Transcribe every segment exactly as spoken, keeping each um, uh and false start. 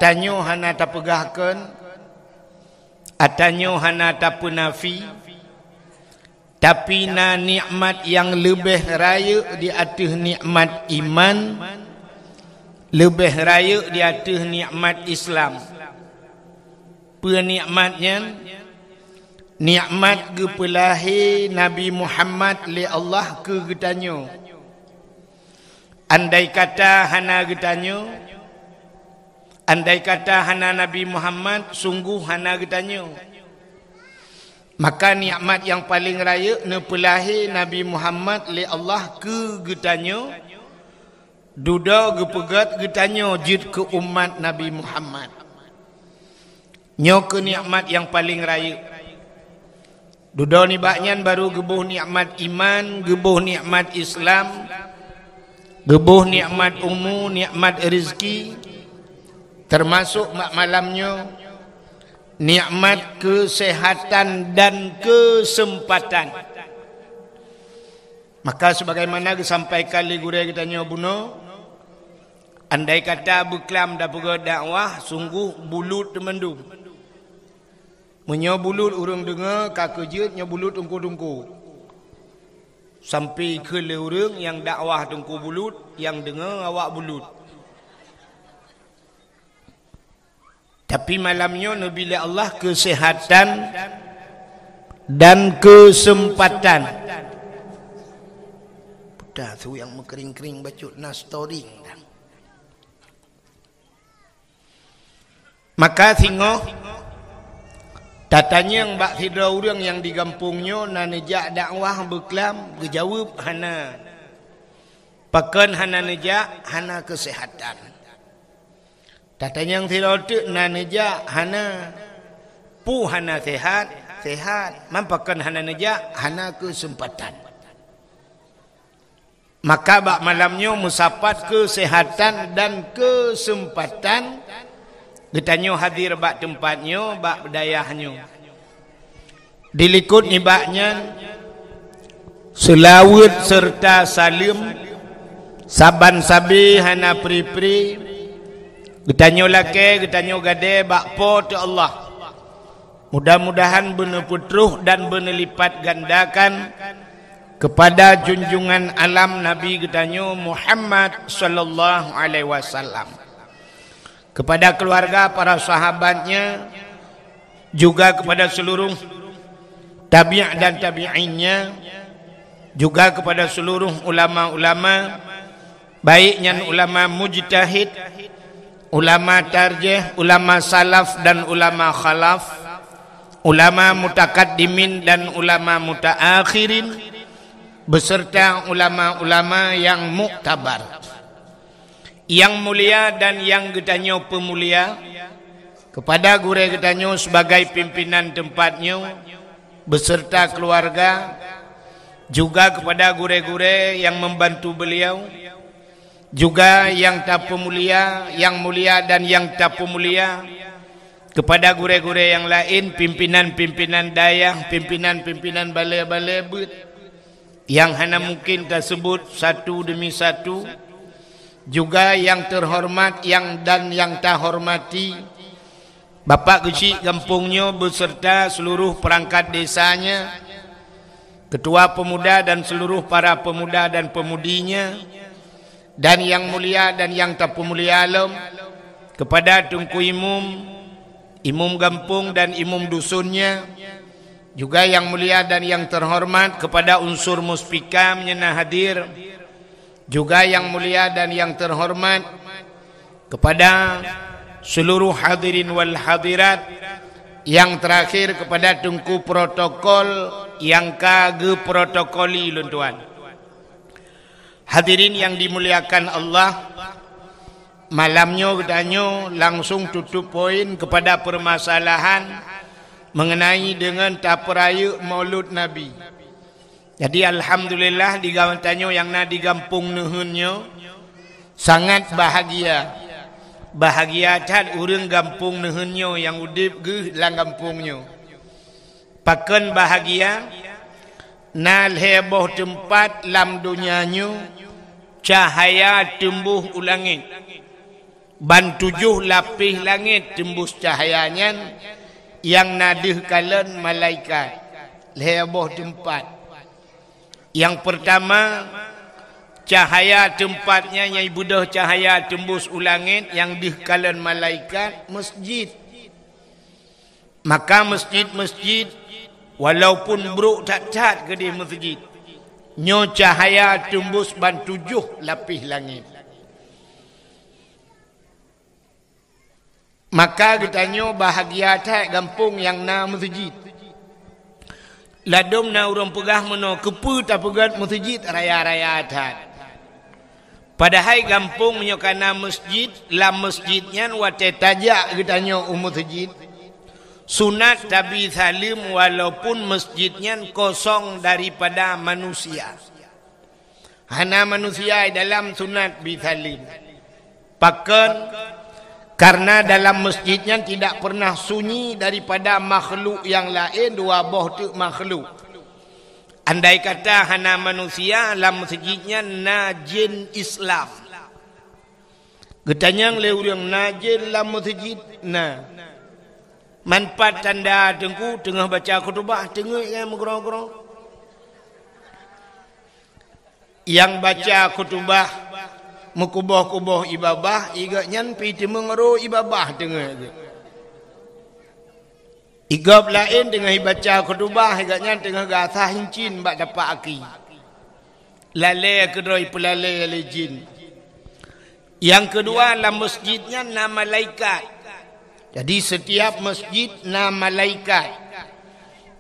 Tanyoe hana tapeugah kon, tanyoe hana tapeunafi, tapi na nikmat nyang leubeh rayeuk di ateueh nikmat iman, leubeh rayeuk di ateueh nikmat Islam. Peue nikmat nyan? Nikmat geupeulahé Nabi Muhammad lé Allah keu geutanyoe. Andai kata hana geutanyoe, andai kata hana Nabi Muhammad, sunggoh hana geutanyoe. Maka nikmat nyang paleng rayeuk neupeulahé Nabi Muhammad lé Allah keu geutanyoe, dudoe geupeugét geutanyoe jeuet keu umat Nabi Muhammad. Nyoe keuh nikmat nyang paleng rayeuk. Dudoe nibak nyan barô geuboh nikmat iman, geuboh nikmat Islam, geuboh nikmat umu, nikmat rezeki, teumasok bak malam nyoe, nikmat keuseuhatan dan keuseumpatan. Maka sebagaimana geusampaikan lé gurée geutanyoe bunoe, andai kata beuklam tapeugét dakwah, sunggoh bulut teumandum. Meunyoe bulut ureuëng deungoe ka keujeuet nyoe bulut teungku-teungku. Sampoe keu lé ureuëng nyang dakwah teungku bulut, nyang deungoe awak bulut. Tapi malam nyoe neubi lé Allah keuseuhatan dan keuseumpatan. Puta su nyang meukering-kering bacut na storing dah. Maka singoh tatanyong bak sidroe ureuëng nyang di gampông nyoe na neujak dakwah beuklam, geujaweueb hana. Pakon hana neujak? Hana keuseuhatan. Tatanyong sidroe teuk na neujak? Hana. Peue hana sehat? Sehat. Man pakon hana neujak? Hana keuseumpatan. Maka bak malam nyoe meusapat keuseuhatan dan keuseumpatan geutanyoe hadir bak teumpat nyoe, bak dayah nyoe. Dilikot nibak nyan, seulaweuet seureuta saleuem saban sabe hana pri-pri geutanyoe lakée, geutanyoe gadée bak Po teu Allah. Mudah-mudahan beuneupeutroh dan beuneulipat gandakan keupada junjungan alam Nabi geutanyoe Muhammad sallallahu alaihi wasallam, keupada keuluwarga, para sahabatnya, juga keupada seuluruh tabi' dan tabi'innya, juga keupada seuluruh ulama-ulama, baik nyan ulama mujtahid, ulama tarjih, ulama salaf dan ulama khalaf, ulama mutakaddimin dan ulama mutaakhirin, beserta ulama-ulama nyang muktabar. Nyang mulia dan nyang geutanyoe peumulia, keupada gurée geutanyoe sibagai pimpinan teumpat nyoe, beserta keuluwarga, juga keupada gurée-gurée nyang membantu beuliau, juga nyang tapeumulia, nyang mulia dan nyang tapeumulia, keupada gurée-gurée nyang laén, pimpinan-pimpinan dayah, pimpinan-pimpinan balée-balée beuet, nyang hana mungkin taseubut satu demi satu, juga nyang teuhoreumat nyang dan nyang tahoreumat, Bapak Geuchik gampông nyoe beserta seuluruh peurangkat desanya, keutua peumuda dan seuluruh para peumuda dan peumudinya, dan nyang mulia dan nyang tapeumulia lom, keupada Teungku Imum, Imum gampông dan Imum dusunnya, juga nyang mulia dan nyang teuhoreumat keupada unsur muspika nyang na hadir, juga nyang mulia dan nyang teuhoreumat keupada seuluruh hadirin wal hadirat, nyang teurakhir keupada teungku protokol nyang ka geuprotokoli lôn tuan. Hadirin nyang dimuliakan Allah, malam nyoe geutanyoe langsung tutup poin keupada peumasalahan meungeunai deungon tapeurayeuk Maulud Nabi. Jadi, alhamdulillah, di geutanyoe nyang na di gampông Neuheun nyoe sangat bahagia. Bahagia that ureuëng gampông Neuheun nyoe nyang udeb geuh lam gampông nyoe. Pakon bahagia? Na lhée boh teumpat lam donya nyoe cahya teumboh u langét. Ban tujoh lapéh langét teumbus cahya nyan, nyang na deuh kalon malaikat, lhée boh teumpat. Nyang peurtama, cahya teumpat nyan nyang beudôh cahya teumbus u langét nyang deuh kalon malaikat, meuseujid. Maka meuseujid-meuseujid, walaupun brok that-that keudeh meuseujid, nyoe cahya teumbus ban tujoh lapéh langét. Maka geutanyoe bahagia that gampông nyang na meuseujid. Ladôm na ureuëng peugah meunoe, keupeue tapeugét meuseujid raya-raya that? Padahai gampông meunyoe ka na meuseujid, lam meuseujid nyan watée tajak geutanyoe u meuseujid, sunat tabi saleuem walaupun meuseujid nyan kosong daripada manusia. Hana manusia di dalam, sunat bi saleuem. Pakon? Karena dalam meuseujid nyan tidak pernah sunyi daripada makhluk nyang laén, dua boh teuk makhluk. Andai kata hana manusia, lam meuseujid nyan na jén Islam. Geutanyong lé ureuëng, na jén lam meuseujid? Na. Man pat tanda Teungku teungoh baca khutubah, teungeut ngon meugroe-groe. Nyang baca khutubah meukuboh-kuboh ie babah, gobnyan pih teumeung roh ie babah teungeut geuh. Gob laén teungoh baca khutubah, gobnyan teungoh gasah incin bak tapak aki. Lalée keudroe peulalée lé jén. Nyang keudua, lam meuseujid nyan na malaikat. Jadi, setiap meuseujid na malaikat.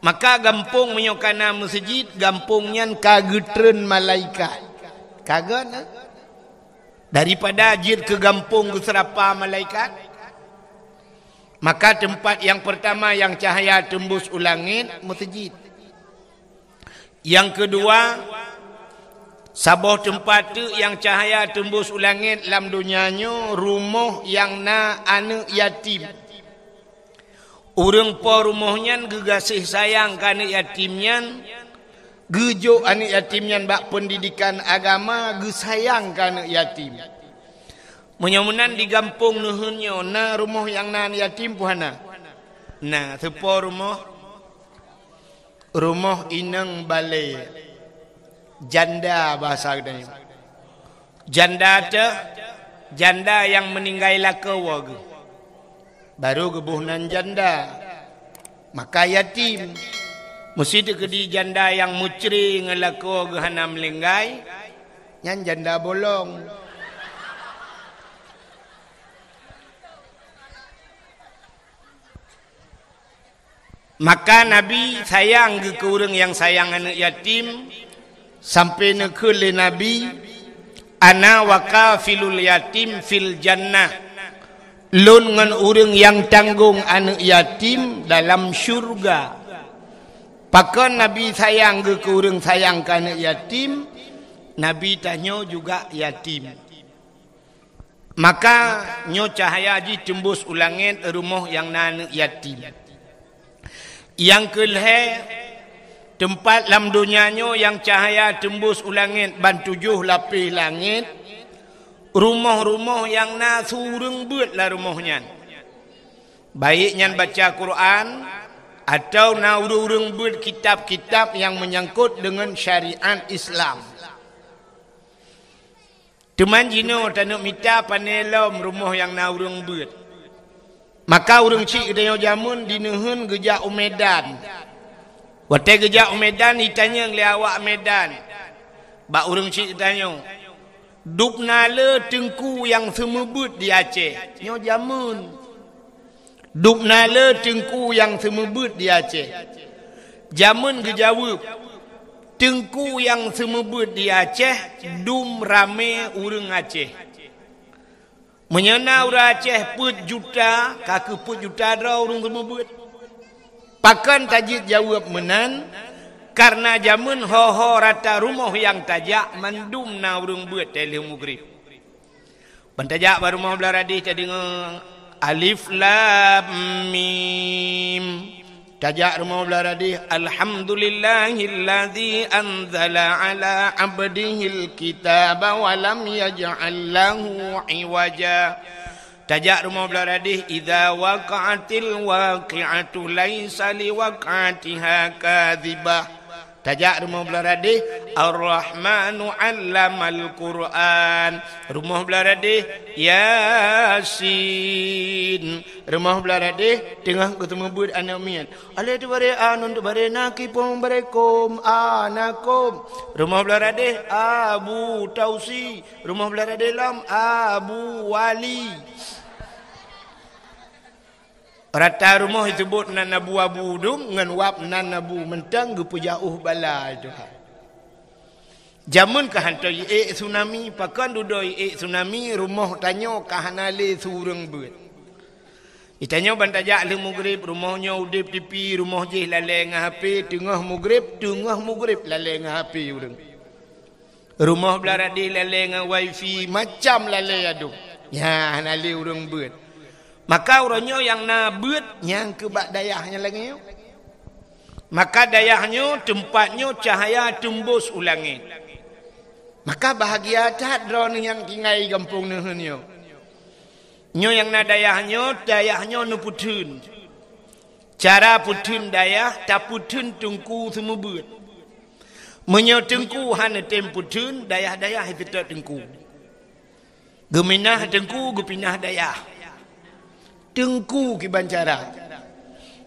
Maka gampông meunyoe ka na meuseujid, gampông nyan ka geutreun malaikat. Ka gét, eh? Daripada jeuet keu gampông geuseurapa malaikat, maka teumpat nyang peurtama nyang cahya teumbus u langét, meuseujid. Nyang keudua, saboh teumpat teuk nyang cahya teumbus u langét lam donya nyoe, rumoh nyang na aneuëk yatim. Ureuëng po rumoh nyan geugaséh sayang keu aneuëk yatim nyan, geujok aneuëk yatim nyan bak peundidekan agama, geusayang keu aneuëk yatim. Meunyoe meunan di gampông neuheun nyoe, na rumoh nyang na aneuëk yatim peue hana? Na, teupo rumoh. Rumoh inong balée, janda bahasa geutanyoe. Janda teuh, janda nyang meuninggai lakoe woe geuh. Barô geuboh nan janda, maka yatim. Meuseuti keudi janda nyang meucre ngon lakoe geuh hana meulinggai, nyan janda bolong. Maka Nabi sayang geuh keu ureuëng nyang sayang aneuëk yatim, sampai neukheun lé Nabi, "Ana wa kafilul yatim fil jannah." Lôn ngon ureuëng nyang tanggong aneuëk yatim dalam syurga. Pakon Nabi sayang geuh keu ureuëng sayang keu aneuëk yatim? Nabi tanyoe juga yatim. Maka nyoe cahya jih teumbus u langét rumoh nyang na aneuëk yatim. Nyang keulhée, teumpat lam donya nyoe nyang cahya teumbus u langét ban tujoh lapéh langét, rumoh-rumoh nyang na su ureuëng beuet lam rumoh nyan. Baik nyan baca Quran, atawa na ureuëng-ureuëng beuet kitab-kitab nyang meunyangkot deungon syariat Islam. Teuma jinoe taneuk mita pané lom rumoh nyang na ureuëng beuet. Maka ureuëng chik geutanyoe jameun dineuheun geujak u Medan. Watée geujak u Medan, jitanyong lé awak Medan bak ureuëng chik geutanyoe, "Dubna le teungku nyang seumeubeuet di Aceh?" Nyoe jameun. "Dubna le teungku nyang seumeubeuet di Aceh?" Jameun geujaweueb, "Teungku nyang seumeubeuet di Aceh dum ramé ureuëng Aceh." Meunyoe na ureuëng Aceh peuet juta, ka keuh peuet juta droe ureuëng seumeubeuet. Pakon tajeuet jaweueb meunan? Kareuna jameun ho-ho rata rumoh nyang tajak mandum na ureuëng beuet teuh lheueh mugrib. Ban tajak bak rumoh blah radih tadeungoe alif lam mim. Tajak rumoh blah radih, "Alhamdulillahilladzi anzala ala abdihil kitaba wa lam yaj'al lahu iwaja." Tajak rumoh Beuladeh, "Idza waqa'atil waqi'atu laisa liwaq'atiha kadzibah." Tajak rumoh Beuladeh, "Ar-Rahmanu 'allamal Qur'an." Rumoh Beuladeh, "Yasin." Rumoh Beuladeh, teungoh geuseumeubeuet aneuk miet. Aleh teubaré anun teubaré na kipong baré kom, a na kom. Rumoh Beuladeh, Abu Tausi. Rumoh Beuladeh lom, Abu Wali. Rata rumoh jiseubuet nan abu-abu dum, ngon wab nan abu mantong geupeujauh bala Tuhan. Jameun ka hantom jiék tsunami, pakon dudoe jiék tsunami, rumoh tanyoe ka hana lé su ureuëng beuet. Di tanyoe ban tajak lheueh mugreb, rumoh nyoe udeb tipi, rumoh jih lalée ngon H P, teungoh mugreb, teungoh mugreb lalée ngon H P ureuëng. Rumoh Beuladeh lalée ngon wifi, macam lalée adum. Nyan hana lé ureuëng beuet. Maka uroe nyoe nyang na beuet, nyang keu bak dayah nyang lagée nyoe. Maka dayah nyoe, teumpat nyoe cahya teumbus u langét. Maka bahagia that droeneueh nyang tinggai gampông neuheun nyoe. Nyoe nyang na dayah nyoe, dayah nyoe neupeutheun. Cara peutheun dayah, tapeutheun teungku seumeubeuet. Meunyoe teungku hana tem peutheun, dayah-dayah jiteutôt teungku. Geuminah teungku, geupinah dayah. Teungku kiban cara.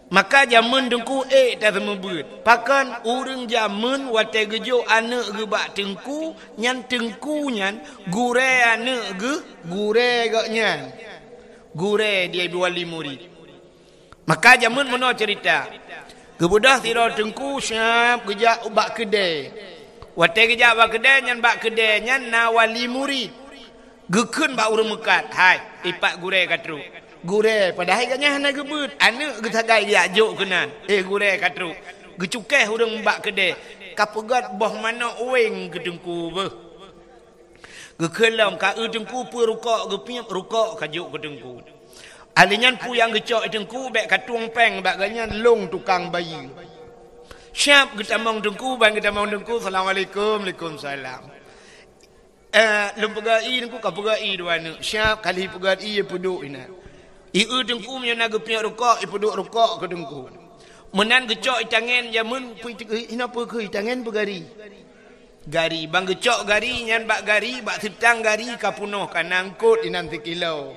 Maka jameun teungku ék taseumeubeuet. Pakon ureuëng jameun watée geujok aneuk geuh bak teungku, nyan teungku nyan gurée aneuk geuh, gurée gobnyan. Gurée di wali murid. Maka jameun meunoe ceurita. Geubeudôh sidroe teungku siab geujak ubak keudée. Watée geujak bak keudée nyan, bak keudée nyan na wali murid. Geukheun bak ureuëng meukat, "Hai, ipat gurée ka trok." Gurée, padahai gobnyan hana geubeuet, aneuk geusagai geujak jok keunan. "Eh, gurée ka trok." Geucukéh ureuëng bak keudée, "Ka peugét boh manok weng keu teungku beuh." Geukheun lom, ka eu teungku peue rukok geupiep, rukok ka jok keu teungku. Alèh nyan peue nyang geucok teungku bék ka tueng péng bak gobnyan lôn tukang bayeue. Siab geutamong teungku, ban geutamong teungku, "Assalamualaikum." "Waalaikumsalam." "Eh, lôn peugah ie teungku." "Ka peugah ie dua aneuk." Siab kali peugah ie, ipeuduek inan. Ieu teungku meunyoe na geupiep rukok, ipeuduek rukok keu teungku. Meunan geucok itangen jameun, ina peue keu itangen peugari. Gari, ban geucok gari nyan bak gari, bak seutang gari ka peunoh ka na eungkot inan sikilo.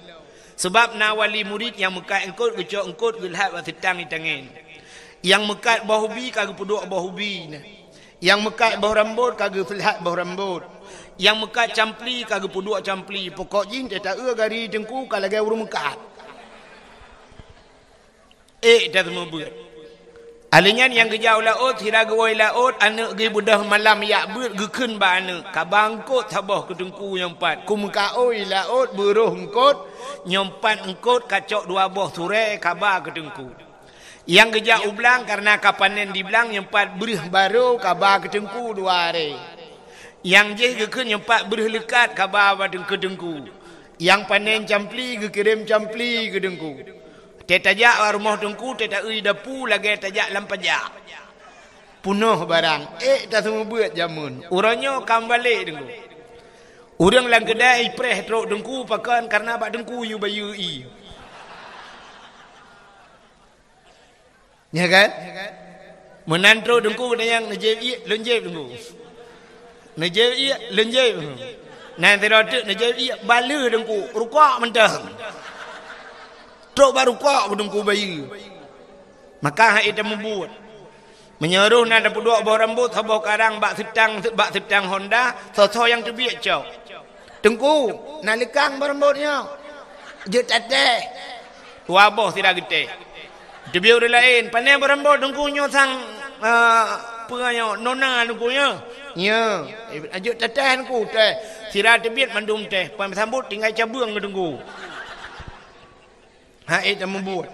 Sabab na wali murid nyang meukat eungkot, geucok eungkot geulhat bak seutang itangen. Nyang meukat boh ubi ka geupeuduek boh ubi nyan. Nyang meukat boh rambot ka geulhat boh rambot. Nyang meukat campli ka geupeuduek campli. Pokok jih teuh taeu gari teungku ka lagée ureuëng meukat. Ék that meubeuet. Alèh nyan nyang geujak u laôt, sira geuwoe laôt, aneuk geuh beudôh malam jak beuet, geukheun bak aneuk, "Kaba eungkot saboh keu teungku nyoe pat. Kumeukaôi laôt beuroh eungkot, nyoe pat eungkot kacok dua boh surée, kaba keu teungku." Nyang geujak u blang, kareuna ka panen di blang, nyoe pat breuh barô, kaba keu teungku dua arée. Nyang jih geukheun nyoe pat breuh leukat, kaba bak teungku-teungku. Nyang panen campli geukirém campli keu teungku. Teuh tajak bak rumoh teungku, teuh taeu dapu lagée tajak lam pajak. Peunoh barang, ék that meubeuet jameun. Uroe nyoe ka meubalek teungku. Ureuëng lam keudai ipreh trok teungku, pakon, kareuna bak teungku yue bayeue ie. Nya kan? Meunan trok teungku, neujép ié, lôn jép teungku. Neujép ié, lôn jép. Nan sidroe teuk neujép ié, baleue teungku, rukok mantong. Trok bak rukok keu teungku bayeue. Maka han ék tamubuet. Meunyoe roh na tapeuduek boh rambot saboh karang bak seutang, bak seutang honda, soe-soe nyang teubiet cok. "Teungku, na leukang boh rambot nyoe." "Jeuet tatéh." Dua boh sira geutéh. Teubiet ureuëng laén, "Pané boh rambot teungku nyoe sang, eh, peue nyoe, nona teungku nyoe?" "Nyoe." "Eh, jeuet tatéh teungku." Téh. Sira teubiet mandum téh, pan sambot tinggai cabeueng keu teungku. Han ék tamubuet.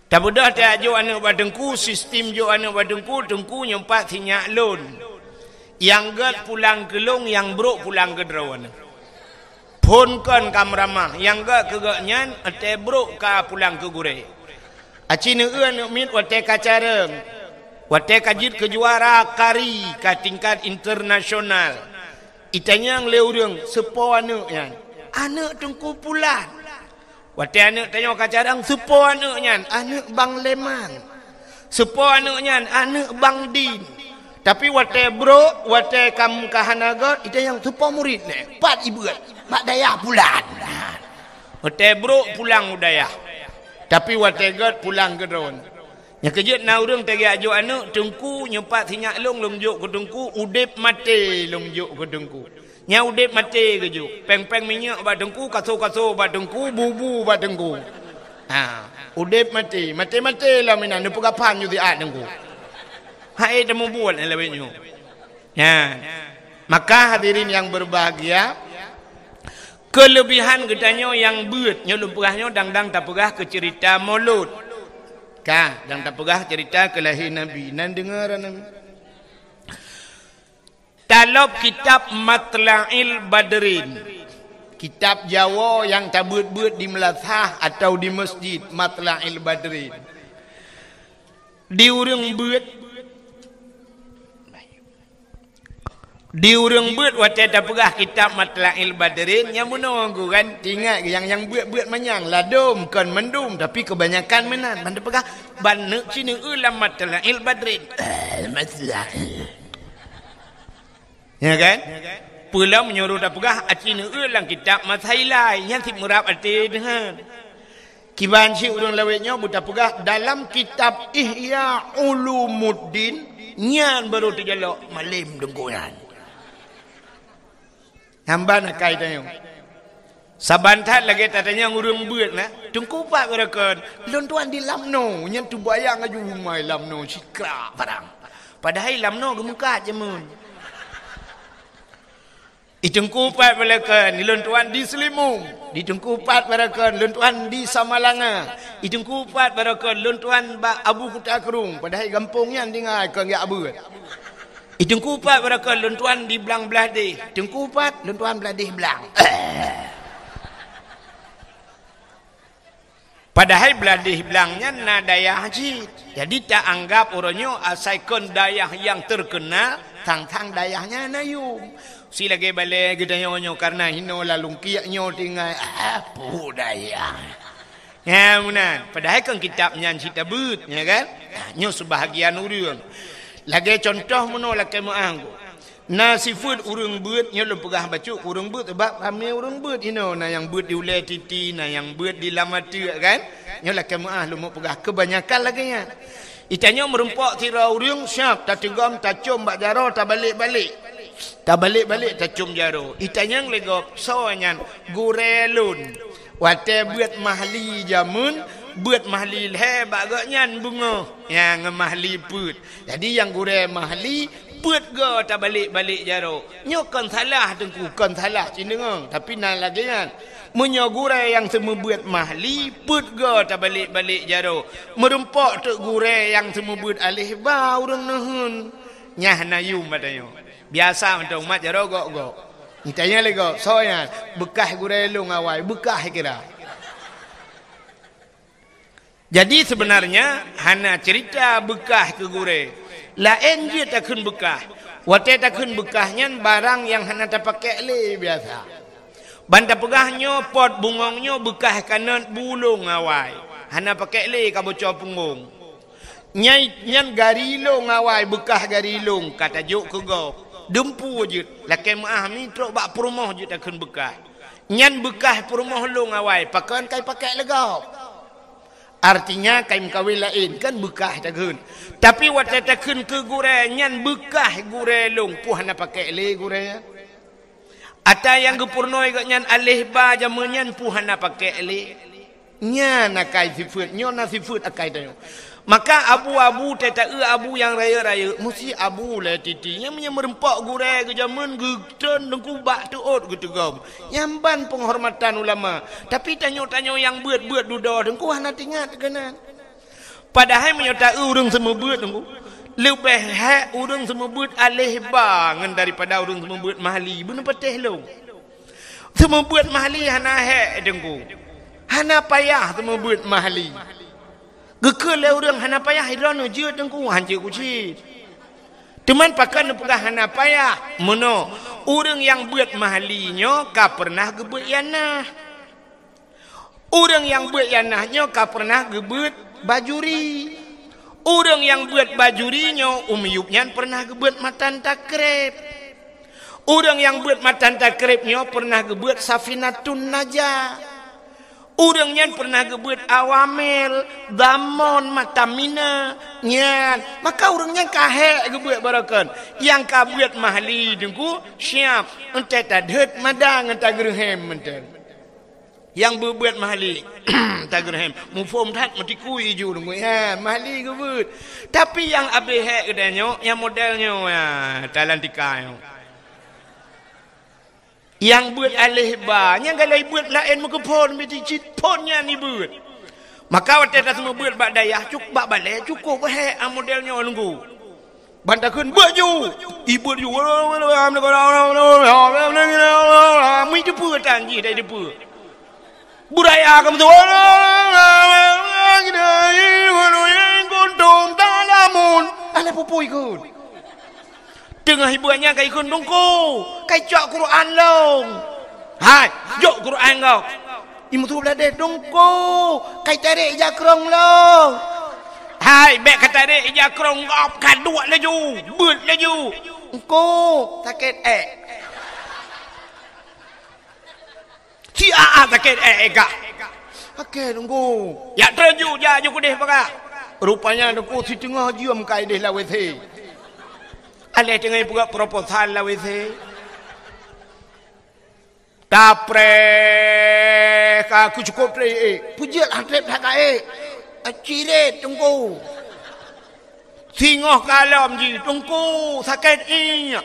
Tabeudôh tajak jok aneuk bak teungku, sistem jok aneuk bak teungku, teungku nyoe pat sinyak lôn. Nyang gét pulang keu lôn, nyang brok pulang keu droeneuh. Phon kon ka meuramah, nyang gét keu gobnyan, watée brok ka pulang keu gurée. Aci neueu aneuk miet watée ka carông, watée ka jeuet keu juara kari ka tingkat internasional. Itanyong lé ureuëng, "Soe po aneuk nyan?" "Aneuk Teungku Pulan." Watée aneuëk tanyoe ka carông, seupôt aneuëk nyan, aneuëk Bang Leman. Seupôt aneuëk nyan, aneuëk Bang Din. Tapi watée brok, watée kam ka hana gét, itanyong seupôt murit nyoe, pat ibeuet, bak dayah pulan. Watée brok pulang u dayah. Tapi watée gét pulang keudroe. Nyang keujeuet na ureuëng teugeujok aneuëk, teungku, nyoe pat sinyak lông, lông jok keu teungku, udeb maté lông jok keu teungku. Nyang udeb maté geujok, péng-péng minyeuk bak teungku, kaso-kaso bak teungku, bubu bak teungku. Ha, udeb maté, maté-maté lom inan, neupeugah phan ju siat teungku. Hai teumubuet lawét nyoe. Nyan. Maka hadirin yang berbahagia, kelebihan geutanyoe nyang beuet, nyoe lôn peugah nyoe dang-dang tapeugah keu cerita Maulud. Ka, dang tapeugah cerita keu lahé Nabi, nan deungoe Nabi. Talop kitab Matla'il Badrin. Kitab Jawoe nyang tabeuet-beuet di meulasah atawa di masjid, Matla'il Badrin. Di ureuëng beuet, di ureuëng beuet watée tapeugah kitab Matla'il Badrin, nyang meunoe geuh kan, tingat nyang, nyang beuet-beuet manyang, ladôm kon mandum, tapi keubanyakan meunan. Ban tapeugah, ban neuk ci neueu lam Matla'il Badrin. Eh, Matla'il. Ya kan? Peulom meunyoe tapeugah aci neueu lam kitab Masailai, nyan cit meurab até deuhan. Kiban cit ureuëng lawét nyoe beutapeugah dalam kitab Ihya Ulumuddin, nyan barô teujalok malém teungku nyan. Nyan ban akai tanyoe. Saban that lagée tatanyong ureuëng beuet na, teungku pat barakon, lôn tuan di Lamno, nyan teubayang laju umai Lamno sikrak barang. Padahai Lamno geumeukat jameun. Di teungku pat barakon, lôn tuan di Seulimong. Di teungku pat barakon, lôn tuan di Samalanga. Di teungku pat barakon, lôn tuan bak Abu Kuta Krueng. Padahai gampông nyan tinggai kon jak beuet. Di teungku pat barakon, lôn tuan di Blang Blahdeh. Teungku pat, lôn tuan Blahdeh Blang. Padahai Blahdeh Blang nyan na dayah cit. Jadi taanggap uroe nyoe asai kon dayah nyang terkenal, thang-thang dayah nyan na yum. Si lagée balée geutanyoe nyoe karna hinoe lalungkiek nyoe tinggai, ah, peue dayah. Nyan meunan. Padahai kon kitab nyan cit tabeuet, ya kan? Nyoe seubahagian ureuëng. Lagée contoh meunoe lakée meuáh. Na sifeuet ureuëng beuet, nyoe lôn peugah bacut ureuëng beuet, sabab ramé ureuëng beuet inoe, na nyang beuet di ulée titi, na nyang beuet di lam ateueh kan. Nyoe lakée meuáh lôn meupeugah keubanyakan lagée nyan. Itanyoe meurumpok sidroe ureuëng siab tateugom tacom bak jaroe tabalek-balek. Tabalek-balek tacom jaroe. Itanyong lé gob, soe nyan? Gurée lôn. Watée beuet mahli jameun, beuet mahli lhée bak gobnyan beungoh, nyang mahli peuet. Jadi nyang gurée mahli, peuet goe tabalek-balek jaroe. Nyoe kon salah teungku, kon salah cit deungoe, tapi na lagée nyan. Meunyoe gurée nyang seumeubeuet mahli, peuet goe tabalek-balek jaroe. Meurumpok teuk gurée nyang seumeubeuet aléh ba ureuëng neuheun. Nyan hana yum bak tanyoe. Biasa mantong umat jaroe gok-gok. Itanyong lé gob, soe nyan? Beukah gurée lôn awai, beukah kira. Jadi seubeunarnya hana cerita beukah keu gurée. Laén jeuet takheun beukah. Watée takheun beukah nyan barang nyang hana tapakék lé biasa. Ban tapeugah nyoe pot bungong nyoe beukah kanot bu lôn awai. Hana pakék lé ka boco punggong. Nyai, nyan gari lôn awai, beukah gari lôn ka tajok keu gob. Dumpu jeuet, lakée meuáh mi trok bak peurumoh jeuet takheun beukah. Nyan beukah peurumoh lôn awai, pakon kai pakék lé gob. Artinya kai meukawen laén, kan beukah takheun. Tapi watée takheun keu gurée, nyan beukah gurée lôn, peue hana pakék lé gurée nyan. Ata nyang geupurunoe gobnyan aléh ba jameun nyan peue hana pakék lé. Nyan akai sifeuet, nyoe na sifeuet akai tanyoe. Maka abu-abu teuta-eu abu nyang rayeuk-rayeuk, meusi abu lé titi. Nyang meunyoe meurumpok gurée geujameun geutreun teungku bak teuôt geuteugom. Nyan ban peunghormatan ulama. Tapi tanyoe-tanyoe nyang beuet-beuet dudoe teungku hana teuingat keunan. Padahai meunyoe ta-eu ureuëng seumeubeuet teungku, leubeh hék ureuëng seumeubeuet aléh ba ngon daripada ureuëng seumeubeuet mahli. Beuneupatéh lôn. Seumeubeuet mahli hana hék teungku. Hana payah seumeubeuet mahli. Geukheun lé ureuëng hana payah, droeneuh jeuet teungku, hanjeuet kucit. Teuma pakon neupeugah hana payah? Meunoe, ureuëng nyang beuet mahli nyoe ka peureunah geubeuet ianah. Ureuëng nyang beuet Yanah nyoe ka pernah geubeuet Bajuri. Ureuëng nyang beuet Bajuri nyoe u miyueb nyan pernah geubeuet Matan Takreb. Ureuëng nyang beuet Matan Takreb nyoe pernah geubeuet Safinatun Najah. Ureuëng nyan pernah geubeuet Awamel, Damon, Matamina. Nyan, maka ureuëng nyan ka hék geubeuet barokon. Nyang ka beuet Mahli Teungku, siab, entée tadheuet mada ngon tageureuhem mantong. Nyang beuet-beuet Mahli, tageureuhem. Muphom that meutikui ju deungon, ya, Mahli geubeuet. Tapi nyang abéh hék geutanyoe, nyang model nyoe, ya, talantika nyoe. Nyang beuet aléh ba, nyang galai beuet laén meukeuphon, meuti cit phon nyan ibeuet. Maka watée taseumubeuet bak dayah, cuk-, bak balée, cukôp hék, a, model nyoe Teungku. Ban takheun, "Beuet ju!" Ibeuet ju. Meuteupeu tan jih, dai teupeu. Beuraya ka meuteupeu. Kuntum ta'lamun. Alah pupui kheun. Teungoh ibeuet nyan ka ikheun, "Teungku, kai cok Quran lôn." "Hai, jok Quran gob." Imeutuh bladeh, "Teungku, kai tarek ija krong lôn." "Hai, bék katarek ija krong gob, kaduek laju, beuet laju." "Teungku, sakét ék." "Siat sakét ék gah." "Oke, Teungku." "Jak treun ju, jak ju keudeh paga." Rupanya Teungku siteungoh jeuem ka ideh lam W C. Aléh teungoh ipeugah proposal lam W C. Tapreh ka keucukôp treb ék. Peujeuet han treb that ka ék. Cirét Teungku. Singoh ka lom jih, "Teungku, sakét ék."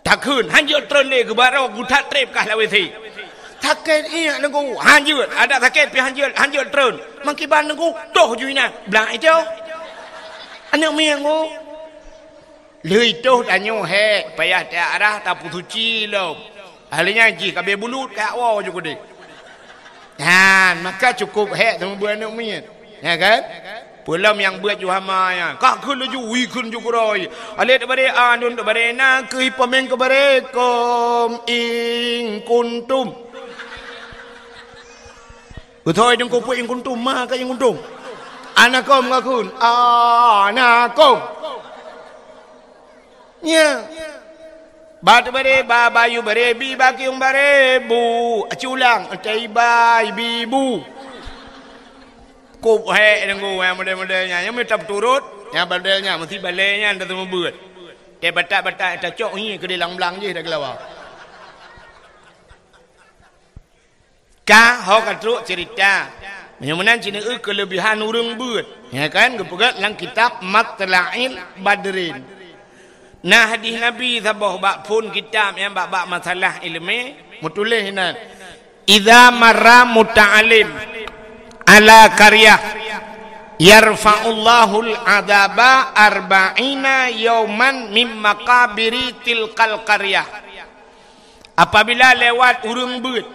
Takheun, "Han jeuet treun lé, geubarô geuthat treb kah lam W C." "Sakét ék Teungku." "Han jeuet, adak sakét pih han jeuet, han jeuet treun." "Mangkiban Teungku?" "Toh ju inan." "Blang itoh." Aneuk miet Teungku. Lheueh toh tanyoe hék, payah tiarah tapeusuci lom. Ahli nyan jih ka abéh bulut, ka woe ju keudeh. Nyan, maka cukôp hék teuma beuet aneuk miet. Ya kan? Peulom nyang beuet ju hama nyan. Ka kheun laju, wih kheun ju keurôi. Alif tabari, a, nun tabari, na keuh peumieng keubari, kum in kuntum. Beutôi Teungku peue in kuntum, ma ka in kuntum. Anakum ngakun, anakum. Nya. Ba teubare, ba bayu bare, bi bakiung bare, bu. Aci ulang, tei bai, bi bu. Kop hék Teungku, nyang model-model nyan. Nyang mita peuturot, nyang model nyan, meusti balée nyan tateumeubeut. Tei batak-batak tacok ngi keu di lang-lang jih dah geulawa. Ka ho ka trok cerita. Meunyoe meunan ci neueu keuleubihan ureuëng beuet. Ya kan? Geupeugah lam kitab Matla'il Badrin. Na hadih Nabi saboh bak phon kitab nyang bak-bak masalah ileumé, meutuléh inan, "Idza marra muta'allim ala qaryah, yarfa'ullahul adzaba arba'ina yauman min maqabiri tilkal qaryah." Apabila lewat ureuëng beuet,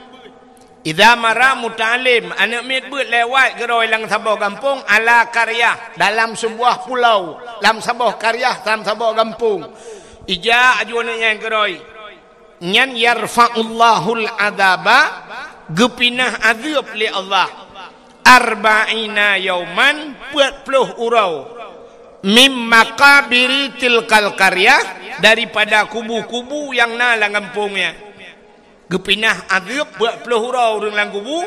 idza marra muta'allim, aneuk miet beuet lewat keudroe lam saboh gampông, ala qaryah, dalam sebuah pulau, lam saboh qaryah, lam saboh gampông. Ijak aju aneuk nyan keudroe. Nyan yarfa'ullahul adzaba, geupinah azeueb lé Allah. Arba'ina yauman, peuet ploh uroe. Mim maqabiri tilkal qaryah, daripada kubu-kubu nyang na lam gampông nyan. Geupinah azeueb peuet ploh uroe ureuëng lam kubu,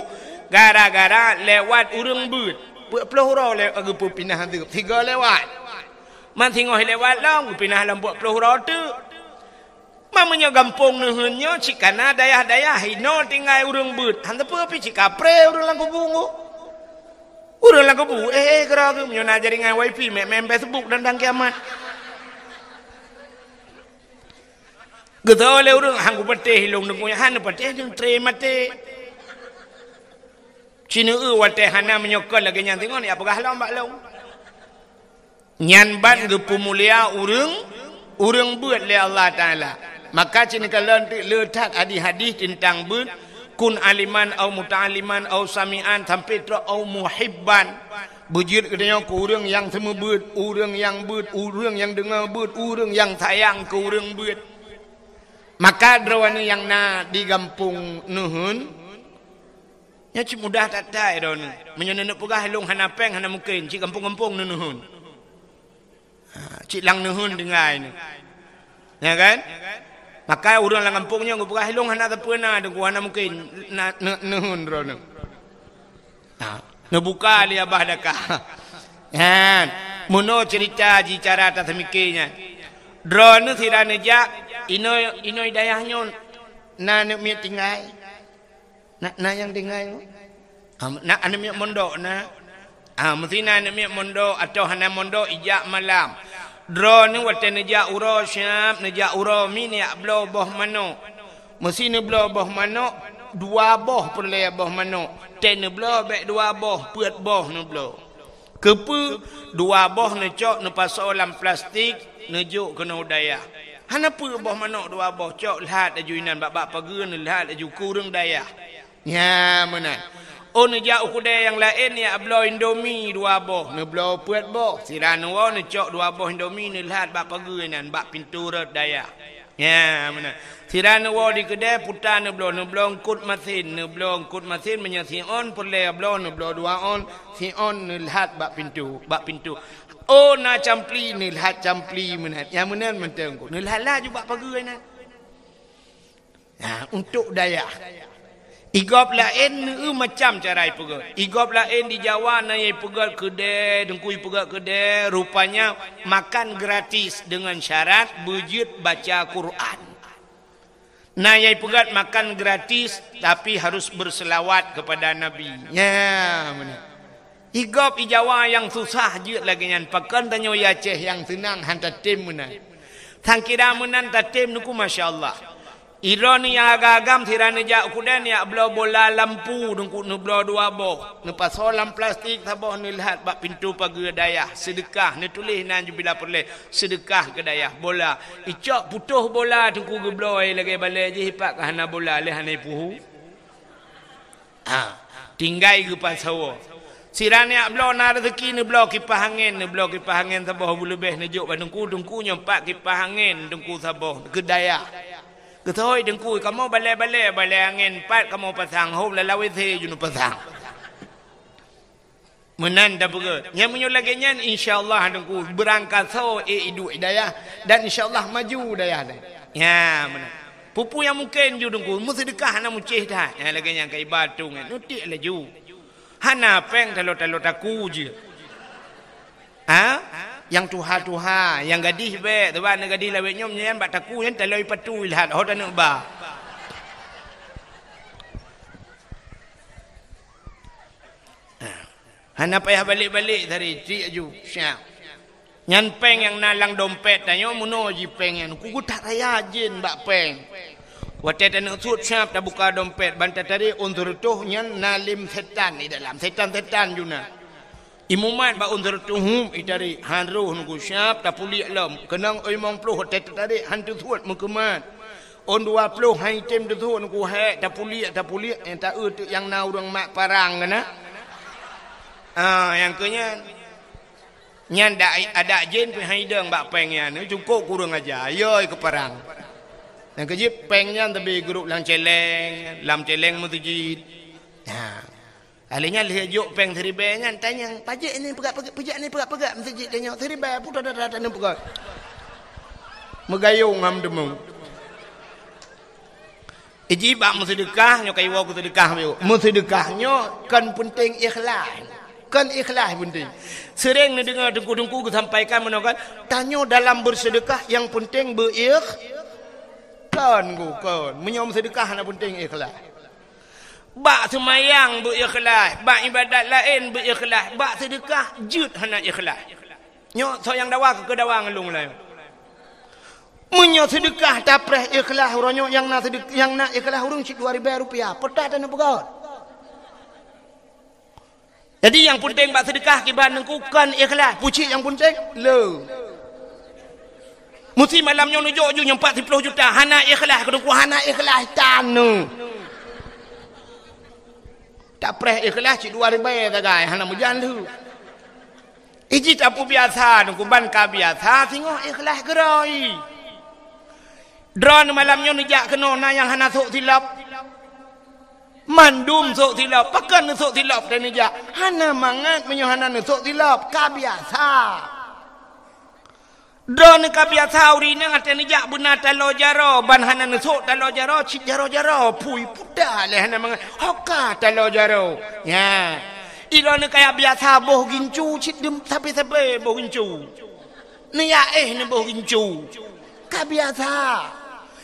gara-gara lewat ureuëng beuet. Peuet ploh uroe le-, geupeupinah azeueb, sigo lewat. Man singoh lewat lom, geupinah lom peuet ploh uroe teuk. Ma meunyoe gampông neuheun nyoe cit ka na dayah-dayah inoe tinggai ureuëng beuet, han teupeu pih cit kapreh ureuëng lam kubu nyoe. Ureuëng lam kubu, eh, eh, keudroe geuh meunyoe na jaringan wifi, mé-, main Facebook dan, dan kiamat. Geutô lé ureuëng, han kupatéh ilong deungon, han neupatéh deungon tré maté. Ci neueu watée hana meunyoe kon lagée nyan singoh, ya peugah lom bak lôn. Nyan ban geupeumulia ureuëng, ureuëng beuet lé Allah Taala. Maka ci neukalon teuk le that hadih-hadih teuntang beuet, kun aliman au muta'alliman au sami'an sampai trok au muhibban. Beujeuet geutanyoe keu ureuëng nyang seumeubeuet, ureuëng nyang beuet, ureuëng nyang deungoe beuet, ureuëng nyang sayang keu ureuëng beuet. Maka droeneuh nyang na di gampông neuheun, Nyoe cit mudah that-that droeneuh. Meunyoe neuneuk peugah lôn hana péng, hana mungken, cit gampông-gampông neuneuhon. Ha, cit lam neuhon tinggai nyoe. Ya kan? Maka ureuëng lam gampông nyoe geupeugah lôn hana sapeue na, Teungku, hana mungken na, ne-, neuhon droeneuh. Ha, neubuka lé abah daka. Nyan, meunoe ceurita jih cara taseumiké nyan. Droeneuh sira neujak, inoe, inoe dayah nyoe na aneuk miet tinggai. Na, na nyang tinggai? Ah, na aneuk miet mondok na? Ah, meusti na aneuk miet mondok atawa hana mondok ijak malam. Droeneuh watée neujak uroe siab, neujak uroe mi neujak bloe boh manok. Meusti neubloe boh manok, dua boh peureulée boh manok. Tée neubloe bék dua boh, peuet boh neubloe. Keupeue? Dua boh neucok neupasoe lam plastik, neujok keunoe u dayah. Hana peue boh manok dua boh, cok lhat laju inan bak, bak pageue, neulhat laju keu ureuëng dayah. Nya meunan. Oh, neujak u keudée nyang laén, neujak bloe Indomie dua boh, neubloe peuet boh. Sira neuwoe neucok dua boh Indomie, neulhat bak pageue inan, bak pintoe rot dayah. Ya, meunan. Sira neuwoe di keudée puta neubloe, neubloe eungkot masin, neubloe eungkot masin meunyoe siôn peureulée bloe, neubloe dua ôn, siôn neulhat bak pintoe, bak pintoe. Oh, na campli, neulhat campli meunan. Ya, meunan mantong ku. Neulhat laju bak pageue inan. Nah, untuk dayah. Igob laén neueu macam cara ipeugét. Igob laén di Jawa na nyang ipeugét keudée, Teungku, ipeugét keudée, rupanya makan gratis dengan syarat beujeuet baca Quran. Na nyang ipeugét makan gratis, tapi harus berselawat kepada Nabi. Nya, meunan. Igob i Jawa nyang susah jeuet lagée nyan. Pakon tanyoe i Aceh nyang seunang han tatem meunan. Sangkira meunan tatem Teungku, masya Allah. Droeneuh nyang agam-agam sira neujak u keudée neujak bloe bola lampu, Teungku, neubloe dua boh. Neupasoe lam plastik saboh, neulhat bak pintoe pageue dayah, seudeukah, neutuléh nan ju bila peureulée, seudeukah keu dayah, bola. Icok putôh bola Teungku geubloe lagée balée jih, ipat ka hana bola lé, hana ipuhu. Ha, tinggai geupasoe. Sira neujak bloe na raseuki, neubloe kipah angén, neubloe kipah angén saboh beuleubeh neujok bak Teungku, Teungku, nyoe pat kipah angén Teungku saboh keu dayah. Geuteuhôi Teungku, kamoe balée-balée, balée angén pat kamoe pasang, hom lam W C ju neupasang. Meunan tapeugét. Nyan meunyoe lagée nyan, insya Allah Teungku, beurangkasoe ék iduek i dayah, dan insya Allah maju dayah nyan. Nya, meunan. Peue-peue nyang mungken ju Teungku, meuseudeukah hana mucéh that. Nyang lagée nyan ka iba tu nyan, nutiek laju. Hana péng talo-talo taku jeuet. Ha? Nyang tuha-tuha, nyang gadih bék, sabab na gadih lawét nyoe nyan bak taku nyan talo ipatu ilhat, ho taneuk ba. Hana payah balek-balek tadi, tiek aju, siap. Nyan péng nyang na lam dompet tanyoe, meunoe jih péng nyan, ku geutak raya jén bak péng. Watée taneuk sut siap tabuka dompet, ban tatarek ôn seureutôh nyan na lem setan di dalam, setan-setan ju na. Imumat bak ôn seureutôh hup itarek, han roh Teungku siap tapuliek lom. Keunong limong ploh watée tatarek han teusut meukeumat. Ôn dua ploh han item teusut Teungku hék tapuliek, tapuliek, eh, taeu teuk nyang na ureuëng mat parang keunan. Ah, nyang keu nyan. Nyan dak, adak jén pih han idong bak péng nyan, cukôp kureueng aja, yoi keu parang. Nyang keu jih péng nyan teubi geuruek lam céléng, lam céléng meuseujid. Ha. Alé nyan lheueh jok péng siribée nyan, tanyong, "Pajék ni peugah-peugah, pajék ni peugah-peugah meuseujid tanyoe, siribée putoh dara taneuk peugah." Meugayong ham deungoe. Iji bak meuseudeukah, nyoe ka iwoe keu seudeukah, meuseudeukah nyoe kon peunteng ikhlas. Kon ikhlas peunteng. Sering neudeungoe teungku-teungku geusampaikan meunoe kan, tanyoe dalam beuseudeukah nyang peunteng beuikh-, kon, kon. Meunyoe meuseudeukah hana peunteng ikhlas. Bak seumayang beuikhlaih, bak ibadat laén beuikhlaih, bak seudeukah jeuet hana ikhlaih. Nyoe soe nyang dawa keu dawa ngon lôn laén. Meunyoe seudeukah tapreh ikhlaih uroe nyoe nyang na seudeuk-, nyang na ikhlaih ureuëng cit dua ribée rupiah, peue that taneuk peugöt? Jadi nyang peunteng bak seudeukah kiban teungku kon ikhlaih, pucit nyang peunteng le. Musti malam nyoe neujok ju nyang pat siploh juta, hana ikhlaih keu teungku, hana ikhlaih taneuk. Tapreh ikhlaih cit dua ribée sagai, hana meujan lheueh. Iji tapeubiasa teungku ban ka biasa singoh ikhlaih keurôi. Droeneuh malam nyoe neujak keunoe na nyang hana sôk silop. Mandum sôk silop, pakon neusôk silop teuh neujak. Hana mangat meunyoe hana neusôk silop, ka biasa. Droeneuh ka biasa ureueng inong até neujak beuna taloe jaroe, ban hana neusôk taloe jaroe, cit jaroe-jaroe, pui puta lé hana mangat. Ho ka taloe jaroe. Nya. Droeneuh ka biasa boh gincu, cit dem sabe-sabe boh gincu. Neujak éh neuboh gincu. Ka biasa.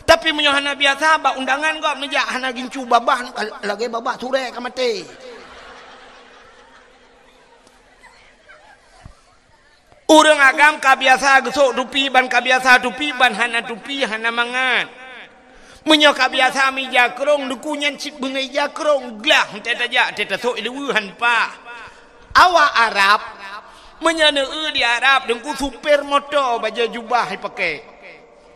Tapi meunyoe hana biasa, bak undangan gob neujak hana gincu babah, lagée babah surée ka maté. Ureueng agam ka biasa geusôk tupi ban ka biasa tupi ban hana tupi hana mangat. Meunyoe ka biasa meuija krông, Teungku, nyan cit beungoh ija krông glah, teuh tajak, teuh tasôk i luweue han pah. Awak Arab, meunyoe neueu di Arab, Teungku, supir moto bajée jubah jipakée.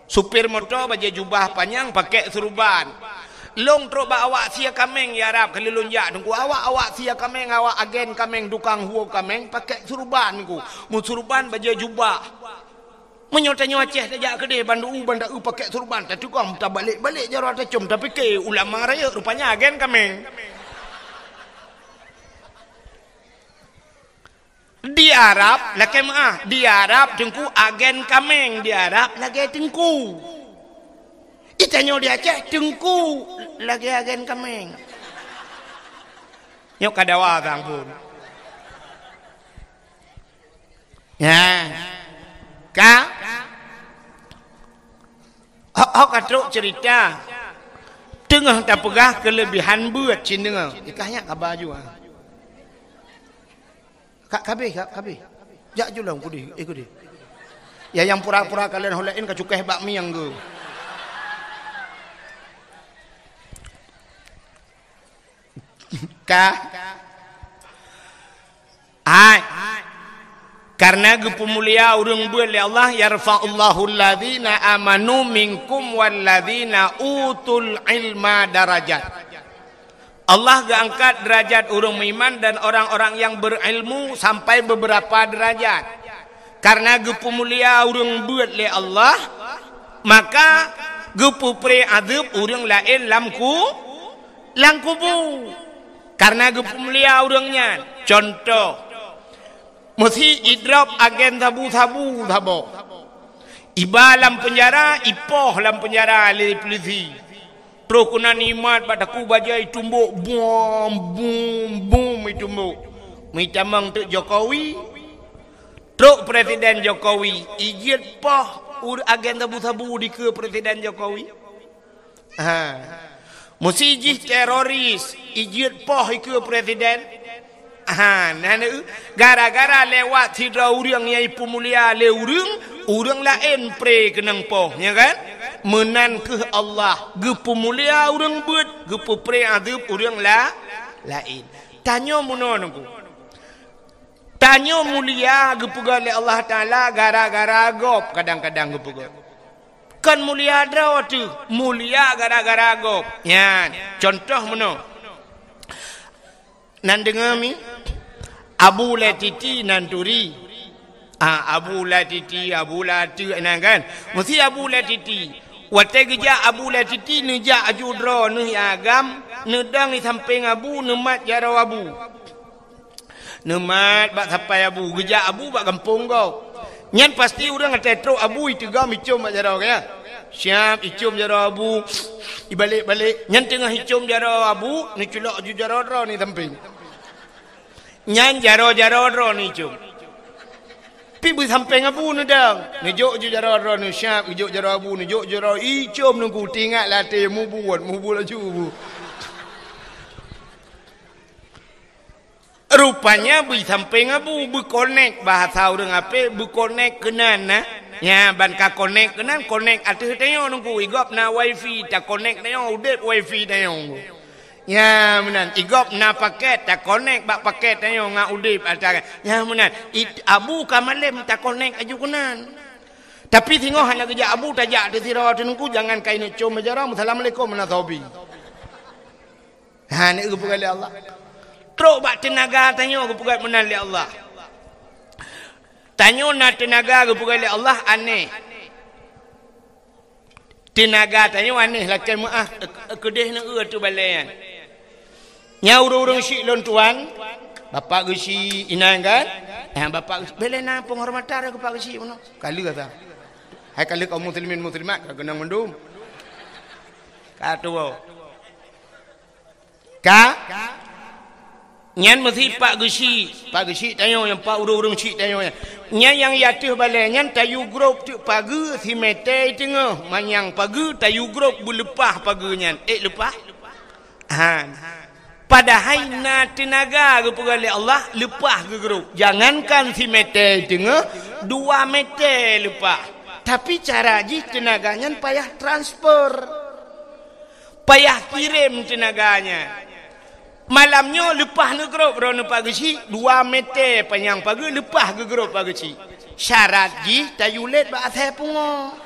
Supir moto bajée jubah panyang, pakée seuruban. Lôn trok bak awak sie kaméng di Arab, kali lôn jak, Teungku, awak, awak sie kaméng, awak agen kaméng, tukang huo kaméng, pakée seuruban, Teungku. Meuseuruban bajée jubah. Meunyoe tanyoe Aceh tajak keudeh, ban deu-u, ban deu-u pakée seuruban, tateugom, tabalek-balek jaroe tacôm, tapike ulama rayeuk, rupanya agen kaméng. Di Arab, lakée meuáh, di Arab Teungku agen kaméng, di Arab lagée Teungku. Di tanyoe di Aceh, Teungku lagée agen kaméng. Nyoe ka dawa sang phon. Nya. Ka? Ho, ho ka trok ceurita. Teungoh tapeugah keuleubihan beuet cit deungoe. Ikah nyak kaba ju, ah. Ka, ka habéh, ka, ka habéh. Jak ju lom kudeh, eh, kudeh. Ya, nyang pura-pura kalon ho laén ka cukéh bak mieng geuh. Ka? Hai. Karena geupeumulia ureuëng beuet lé Allah, "Yarfa'ullahu alladzina amanu minkum walladzina utul ilma darajat." Allah geuangkat derajat ureuëng meuiman dan orang-orang yang berilmu sampai beberapa derajat. Karena geupeumulia ureuëng beuet lé Allah, maka geupeupré azeueb ureuëng laén lam ku-, lam kubu. Karena geupeumulia ureuëng nyan. Contoh, meusi idrop agen sabu-sabu saboh. Iba lam peunjara, ipoh lam peunjara lé peulisi. Troh keunan imat bak takue bajée itumbok, bum, bum, bum itumbok. Meuitamong teuk Jokowi, trok Presiden Jokowi, ijeuet poh ur-, agen sabu-sabu dikeue Presiden Jokowi. Ha. Meusi jih teroris, ijeuet poh ikeue Presiden. Ha, na, na, gara-gara lewat sidroe ureuëng nyang ipeumulia lé ureuëng, ureuëng laén pré keunong poh, ya kan? Meunan kheueh Allah geupeumulia ureuëng beuet, geupeupré azeueb ureuëng la-, laén. Tanyoe meunoe Teungku. Tanyoe mulia geupeugét lé Allah Taala gara-gara gob, kadang-kadang geupeugét. Kon mulia droe teuh, mulia gara-gara gob. Nyan, contoh meunoe. Nan deungoe mi, Abu Latiti nan turi. Ah, Abu Latiti, Abu Lateuk nan kan. Meusi Abu Latiti. Watée geujak Abu Latiti, neujak aju droeneuh agam, neudong di sampéng Abu, neumat jaroe Abu. Neumat bak sapai Abu, geujak Abu bak gampông gob. Nyan pasti ureuëng até trok Abu iteugom icôm bak jaroe, ya. Siab icôm jaroe Abu, ibalek-balek. Nyan teungoh icôm jaroe Abu, neuculok ju jaroe droeneuh sampéng. Nyan jaroe-jaroe droeneuh icôm. Pi beusampéng Abu neudong, neujok ju jaroe droeneuh siab, neujok jaroe Abu, neujok jaroe icôm Teungku, teuingat lam até mubuet, mubuet laju Abu. Rupanya beusampéng Abu, beukonek bahasa ureuëng apé, beukonek keunan na. Nya, ban ka konek keunan, konek ateueh tanyoe Teungku, igob na wifi, takonek tanyoe, udeb wifi tanyoe. Nya, meunan, igob na paket, takonek bak paket tanyoe ngon udeb atra. Nya, meunan, it-, Abu ka malem takonek aju keunan. Tapi singoh hana geujak Abu, tajak teuh sidroe Teungku, jangan kaineuk com meujara, "Assalamualaikum, meunan sobi." Ha, ni geupeugah lé Allah. Trok bak teunaga tanyoe geupeugah meunan lé Allah. Tanyoe na teunaga geupeugah lé Allah aneh. Teunaga tanyoe aneh lakée meuáh, keudeh neueu ateueh balée nyan. Nyan ureuëng-ureuëng syik lôn tuan, bapak geusyik inan kan? Eh, bapak geusyik, bèk lé na penghormatan keu pak geusyik meunoe. Ka lheueh asa. Hai ka lheueh kaum muslimin muslimat, ka keunong mandum. Ka tuwoe. Ka? Nyan meusi pak geusyik, pak geusyik tanyoe nyang pak ureuëng-ureuëng syik tanyoe nyan. Nyan nyang ateueh balèe nyan tayue grob teuk pageue simeter teungoh, manyang pageue tayue grob beuleupah pageue nyan. Ék leupah? Han. Padahai na teunaga geupeugah lé Allah leupah geugrob. Jangankan simeter teungoh, dua meter leupah. Tapi cara jih teunaga nyan payah transfer. Payah kirém teunaga nyan. Malam nyoe leupah neugrob droeneuh pak geusyik, dua meter panyang pageue leupah geugrob pak geusyik. Syarat jih tayue lét bak asèe pungo.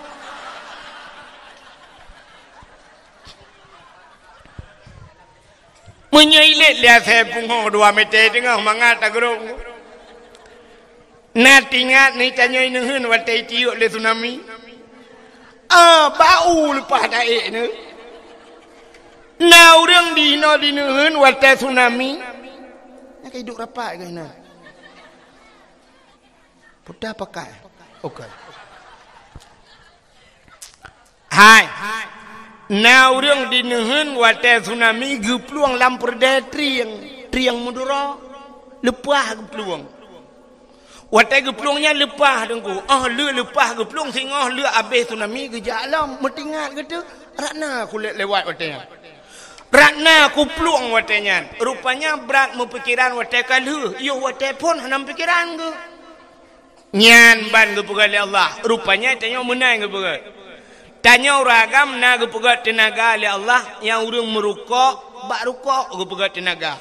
Meunyoe ilét lé asèe pungo dua meter teungoh mangat tagrob. Na teuingat neuh tanyoe neuheun watèe itiyeuk lé tsunami? Ah, bak u leupah taék neuh. Na ureuëng di inoe di neuheun watèe tsunami? Nyang ka iduek rapat keuh na. Puta pakai. Oke. Hai. Na ureuëng di neuheun watèe tsunami geuplueng lam peureudèe trieng, trieng Madura. Leupah geuplueng. Watèe geuplueng nyan leupah teungku. Oh, le leupah geuplueng singoh le abéh tsunami geujak lom. Meutingat geutu, Ratna kulét lewat watèe nyan. Ratna kuplueng watèe nyan. Rupanya brat meupikeran watèe ka lheueh, yoh watèe phon hana meupikeran geuh. Nyan ban geupeugah lé Allah. Rupanya tanyoe meunan geupeugah. Tanyoe ureuëng agam na geupeugah teunaga lé Allah nyang ureuëng meurukok, bak rukok geupeugah teunaga.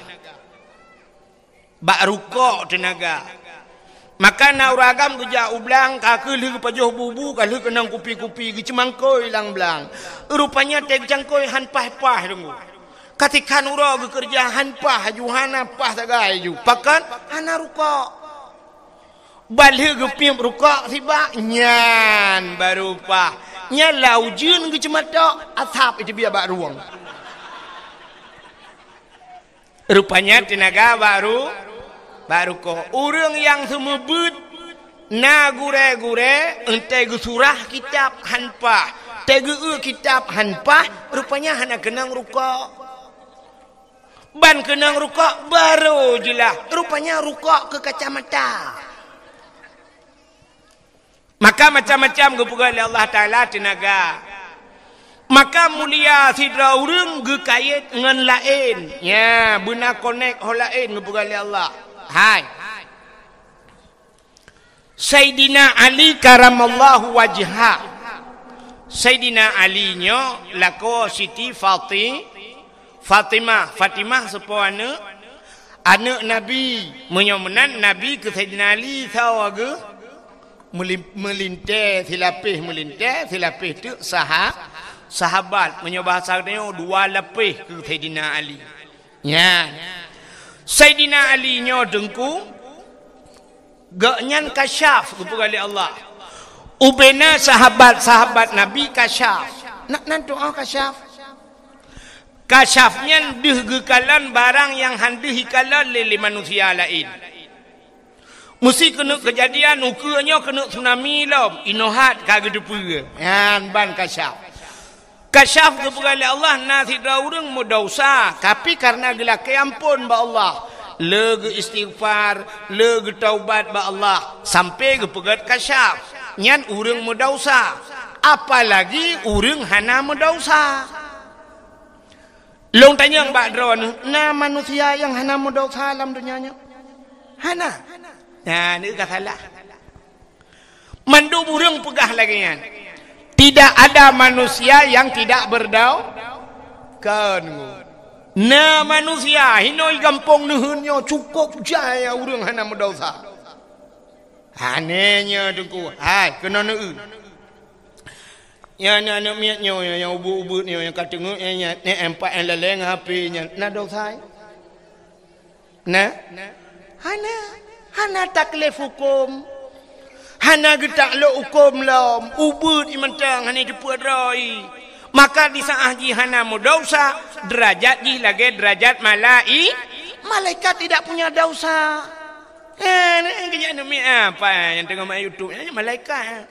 Bak rukok teunaga. Maka na ureuëng agam geujak u blang, ka kheueh lheueh geupajoh bu-bu, ka lheueh keunong kupi-kupi, geuceumangkôi lam blang. Rupanya teuh geucangkôi han paih-paih deungoe. Ka tikhan uroe geukeureuja han paih, aju hana paih sagai aju. Pakon? Hana rukok. Ban lheueh geupiep rukok sibak, nyan baru paih. Nyan lam ujeuen geuceumatok, asab iteubiet bak rueng. Rupanya teunaga bak ru-, bak rukok. Ureuëng nyang seumeubeuet na gurèe-gurèe, eunteuk geusurah kitab han paih, teugeueu kitab han paih, rupanya hana keunong rukok. Ban keunong rukok baru jeulaih, rupanya rukok keu kacamata. Maka macam-macam geupeugah lé Allah Taala teunaga. Maka mulia sidroe ureuëng geukayét ngon laén. Nya, beuna konek ho laén geupeugah lé Allah. Hai. Saidina Ali karamallahu wajha. Saidina Ali nyoe lakoe Siti Fati-, Fatimah. Fatimah soe po aneuëk? Aneuëk Nabi. Meunyoe meunan Nabi keu Saidina Ali sawa geuh? Meulim-, meulintèe silapéh, meulintèe silapéh teuk saha-, sahabat. Meunyoe bahasa geutanyoe dua lapéh keu Saidina Ali. Nyan. Saidina Ali nyoe teungku, gobnyan kasyaf geupeugah lé Allah. Ubena sahabat-sahabat Nabi kasyaf. Nak nan tu'oh kasyaf? Kasyaf nyan deuh geukalon barang nyang han deuh ikalon lé, lé manusia laén. Meusi keuneuk keujadian ukeue nyoe keuneuk tsunami lom, inoe hat ka geuteupeue. Nyan ban kasyaf. Kasyaf geupeugah lé Allah na sidroe ureuëng meudesya, tapi kareuna geulakèe amphon bak Allah, le geuistighfar, le geutaubat bak Allah, sampai geupeugét kasyaf. Nyan ureuëng meudesya, apalagi ureuëng hana meudesya. Lôn tanyong bak droeneuh, na manusia nyang hana meudesya lam donya nyoe? Hana. Nah, nyoe ka salah. Mandum ureuëng peugah lagèe nyan. Tidak ada manusia yang tidak berdau-, kan. Na manusia, hinoe gampông neuheun nyoe cukôp jai ureuëng hana meudesya. Aneh nyoe teungku. Hai, keunoe neueu. Nyan aneuk miet nyoe, nyang ubeuet-ubeuet nyoe, nyang ka teungeut nyan, nyan, nyan, empat nyan laleng H P nyan. Na desya? Na? Hana. Hana taklif huköm. Hana geutaklok huköm lom. Ubeuet ié mantong hana jipeuet droe. Maka di saat jih hana meudesya, derajat jih lagée derajat malai-, malaikat tidak punya desya. Eh, ni kejak aneuk miet apa nyang teungoh main YouTube? Nyan malaikat.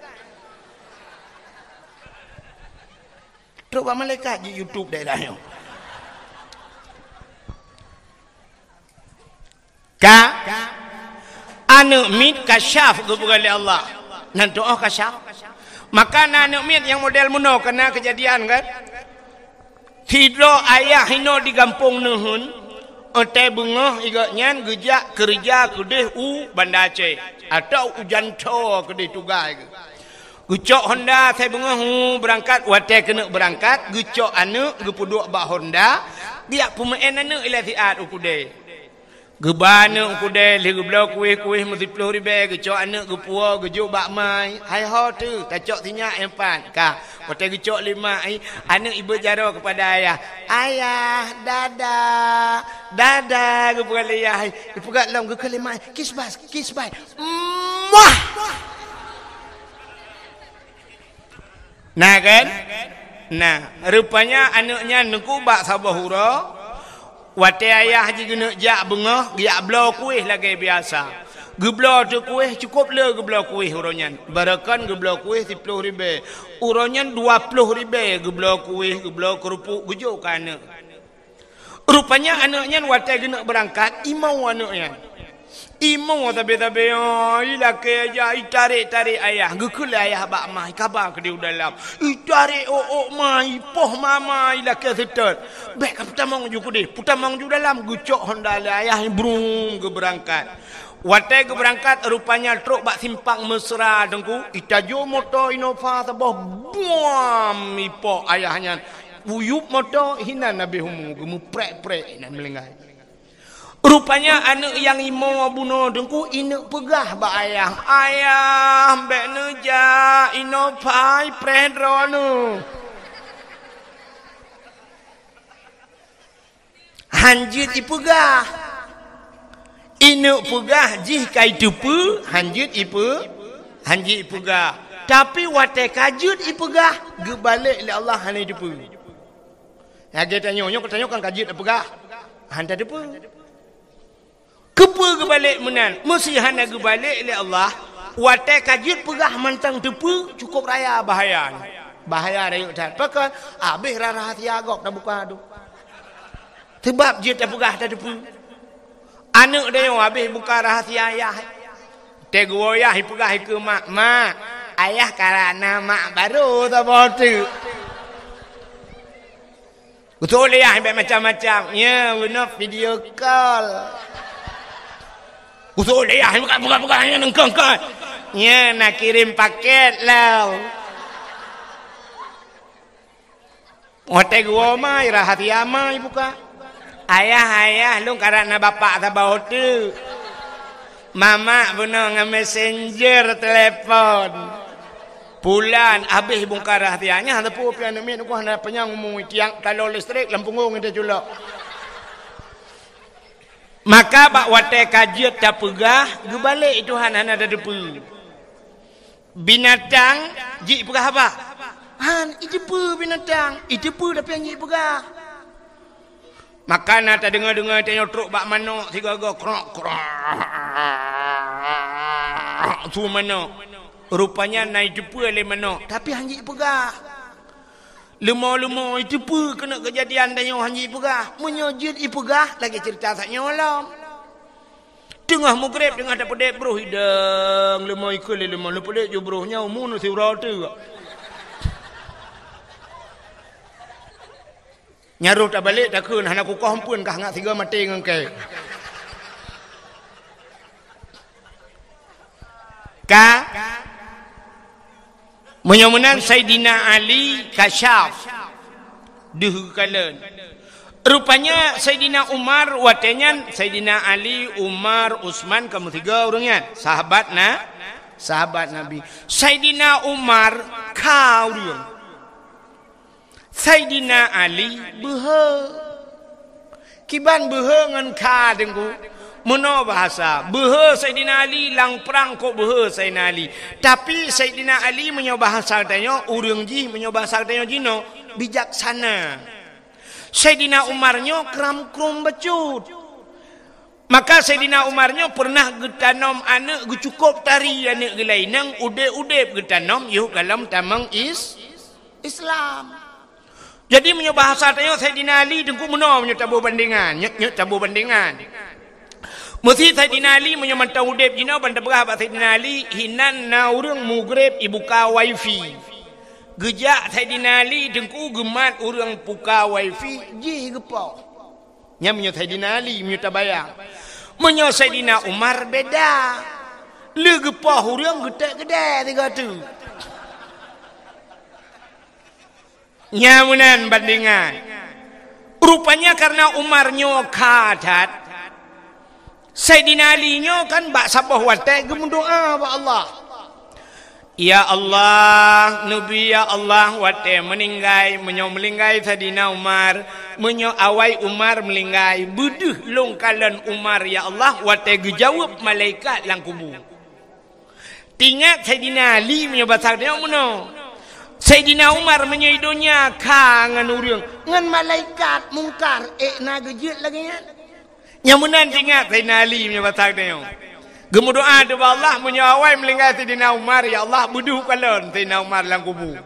Trok bak malaikat di YouTube daerah nyoe. Ka? Aneuk miet kasyaf geupeugah lé Allah. Nan tu'oh kasyaf. Maka na aneuk miet nyang model meunoe kana keujadian kan? Sidroe ayah inoe di gampông neuheun, watée beungoh i gobnyan geujak keureuja keudeh u Banda Aceh, atau u Janto keudeh tugai geuh. Geucok honda asai beungoh, hu, beurangkat, watée keuneuk beurangkat, geucok aneuk, geupeuduek bak honda, geujak peumeu'en aneuk ilée siat u keudée. Geuba aneuk u keudée, lheueh geubloe kueh-kueh meusiploh ribée, geucok aneuk geupuwoe, geujok bak ma i, "Hai ho teuh, tacok sinyak nyang pat." Ka, watée geucok lé ma i, aneuk ibeuet jaroe keupada ayah, "Ayah, dadah, dadah," geupeugah lé ayah i, geupeugah lom geukheun lé ma i, "Kiss bye, kiss bye." Muah! Na kan? Na, rupanya aneuk nyan neuk bak saboh uroe, watée ayah jih geuneuk jak beungoh, geujak bloe kueh lagée biasa. Geubloe teuh kueh, cukôp le geubloe kueh uroe nyan. Barokon geubloe kueh siploh ribée. Uroe nyan dua ploh ribée geubloe kueh, geubloe keureupuk, geujok keu aneuk. Rupanya aneuk nyan watée geuneuk beurangkat, imoe aneuk nyan. Imoe sabe-sabe, oh, ilakée jak, itarek-tarek ayah, geukheun lé ayah bak ma i, kaba keudeh u dalam. Itarek ôk-ôk ma i, ipoh ma ma i, ilakée seutôt. "Bék ka peutamong ju keudeh, peutamong ju dalam," geucok honda lé ayah, brung geubeurangkat. Watée geubeurangkat, rupanya trok bak simpang Mesra Teungku, itajô moto Innova saboh, buam, ipoh ayah nyan. Uyueb moto hinan habéh umu, geumeuprek-prek hinan meulinggai. Rupanya aneuk nyang imoe bunoe Teungku ineuk peugah bak ayah, "Ayah, bék neujak, Innova i preh droeneuh." Han jeuet ipeugah. Ineuk peugah jih ka iteupeue, han jeuet ipeu-, han jeuet ipeugah. Tapi watée ka jeuet ipeugah, geubalek lé Allah hana iteupeue. Lagée tanyoe, nyoe tanyoe kan ka jeuet tapeugah, han tateupeue. Keupeue geubalek meunan? Meusé hana geubalek lé Allah, watée ka jeuet peugah mantong teupeue, cukôp raya bahaya nyoe. Bahaya rayeuk that. Pakon? Abéh rah-, rahsia gob tabuka tu. Seubab jeuet tapeugah tateupeue. Aneuk tanyoe abéh buka rahsia ayah. Teuh geuwoe ayah ipeugah ikeue mak, "Mak, ayah karab na mak barô saboh teuk." Geutoh lé ayah bék macam-macam. Nya, guna video call. Geutoh lé ayah buka-buka-buka, nya, nengkong-kong. Nya, na kirém paket lom. Watée geuwoe ma i, rahsia ma ibuka. "Ayah, ayah, lôn karab na bapak saboh teuk. Mamak bunoe ngon messenger telepon." Pulan, abéh bungka rahsia. Nyan teupeu pian aneuk miet, nyoe hana panyang umu, tiang taloe listrik lam punggong ita culok. Maka bak watée ka jeuet tapeugah, geubalek Tuhan hana tateupeue. Binatang jeuet ipeugah haba? Han, iteupeue binatang, iteupeue tapi han jeuet ipeugah. Maka na tadeungoe-deungoe tanyoe trok bak manok sigoe-goe, krok, krok. Su manok. Rupanya na iteupeue lé manok, tapi han jeuet ipeugah. Leumo-leumo iteupeue keuneuk keujadian tanyoe han jeuet ipeugah. Meunyoe jeuet ipeugah, lagée ceurita sak nyoe lom. Teungoh meugreb, teungoh tapeudeb broh idong, leumo ikheun lé leumo, neupeudeb ju broh nyoe umu neusiuroe teuk. Nyan roh tabalek takheun hana kukoh ampeuen kah ngat sigoe maté ngon kée. Ka? Meunyoe meunan Saidina Ali kasyaf deuh geukalon. Rupanya Saidina Umar watée nyan, Saidina Ali, Umar, Utsman, ka meusigoe ureuëng nyan. Sahabat na, sahabat Nabi. Saidina Umar kha ureuëng. Saidina Ali beuhe. Kiban beuhe ngon kha Teungku? Meunoe bahasa, beuhe Saidina Ali lam prang kok beuhe Saidina Ali. Tapi Saidina Ali meunyoe bahasa tanyoe, ureuëng jih meunyoe bahasa tanyoe jinoe, bijaksana. Saidina Umar nyoe kram-krum bacut. Maka Saidina Umar nyoe peureunah geutanom aneuëk geucukôp tari aneuëk geulainang udeb-udeb geutanom yoh galom tamong is-, Islam. Jadi meunyoe bahasa tanyoe Saidina Ali teungku meunoe meunyoe taboh bandengan, nyoe, nyoe taboh bandengan. Meusi Saidina Ali meunyoe mantong udeb jinoe ban tapeugah bak Saidina Ali hinan na ureuëng mugreb ibuka wifi. Geujak Saidina Ali teungku geumat ureuëng puka wifi jih geupoh. Nyan meunyoe Saidina Ali, meunyoe tabayang. Meunyoe Saidina Umar beda. Le geupoh ureuëng geutek keudè tiga tu. Nyan meunan bandengan. Rupanya karena Umar nyoe kha that, Saidina Ali nyoe kan bak saboh watée geumeudoá bak Allah. Ya Allah, neubi ya Allah watée meuninggai, meunyoe meuninggai Saidina Umar, meunyoe awai Umar meuninggai, beudeuh lôn kalon Umar ya Allah watée geujaweueb malaikat lam kubu. Tingat Saidina Ali meunyoe basa tanyoe meunoe. Saidina Umar meunyoe i donya kha ngon ureuëng, ngon malaikat Mungkar ék na geujeuet lagée nyan. Nyang meunan teuingat Saidina Ali meunyoe basa geutanyoe. Geumeudoá teuh bak Allah meunyoe awai meuninggai Saidina Umar, "Ya Allah, beudeuh kalon Saidina Umar lam kubu."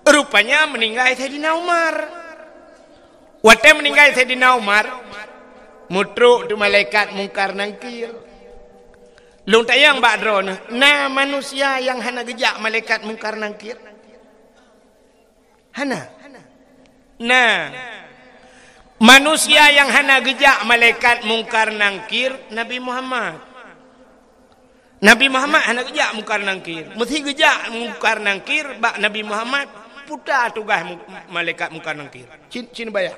Rupanya meuninggai Saidina Umar. Watée meuninggai Saidina Umar, meutrok teuh malaikat Mungkar Nangkir. Lôn tanyong bak droeneuh, na manusia nyang hana geujak malaikat Mungkar Nangkir? Hana. Nah, manusia nyang hana geujak malaikat Mungkar Nangkir, Nabi Muhammad. Nabi Muhammad hana geujak Mungkar Nangkir. Meusi geujak Mungkar Nangkir bak Nabi Muhammad, puta tugaih mu-, malaikat Mungkar Nangkir. Cin, cin bayah.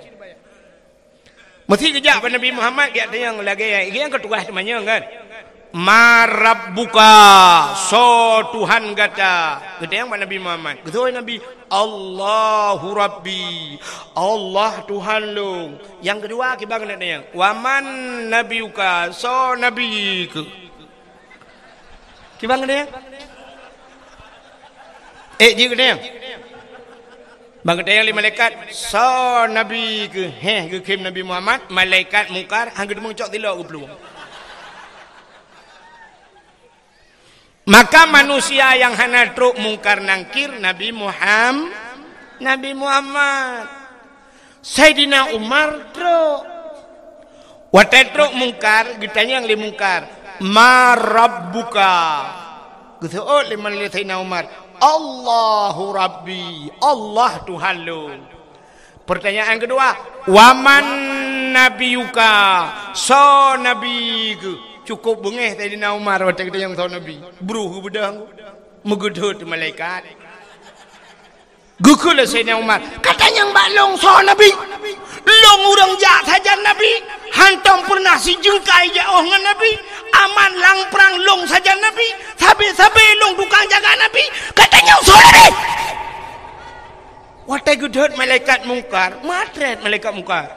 Meusi geujak bak Nabi Muhammad, geujak tanyong lagée nyan, "Nyan keuh tugaih teumanyong kan? Man rabbuka, soe Tuhan gata?" Geutanyong bak Nabi Muhammad. Geutanyong Nabi, "Allahu Rabbi, Allah Tuhan lôn." Nyang keudua kiban geutanyong, "Wa man nabiyuka, soe nabi keuh?" Kiban geutanyong? Eh, jih geutanyong. Ban geutanyong lé malaikat, "Soe nabi keuh?" Heh, geukhém Nabi Muhammad, malaikat Mungkar han geuteumeung cok tilok geuplueng. Maka manusia nyang hana trok Mungkar Nangkir Nabi Muham-, Nabi Muhammad. Saidina Umar trok. Watée trok Mungkar, geutanyong lé Mungkar, "Man rabbuka?" Geuseuôt lé, lé Saidina Umar, "Allahu Rabbi, Allah Tuhan lôn." Peurtanyaan keudua, "Wa man nabiyuka?" Soe nabi keuh? Cukôp beungéh Saidina Umar watée geutanyong soe nabi. Bruh geubeudôh, meugeudhôt malaikat. Geukheun lé Saidina Umar, "Ka tanyong bak lôn soe nabi? Lôn ureuëng jak sajan nabi, hantom peureunah sijeungkai jiôh ngon nabi, aman lam prang lôn sajan nabi, sabe-sabe lôn tukang jaga nabi, ka tanyong soe nabi?" Watée geudhôt malaikat Mungkar, matrét malaikat Mungkar.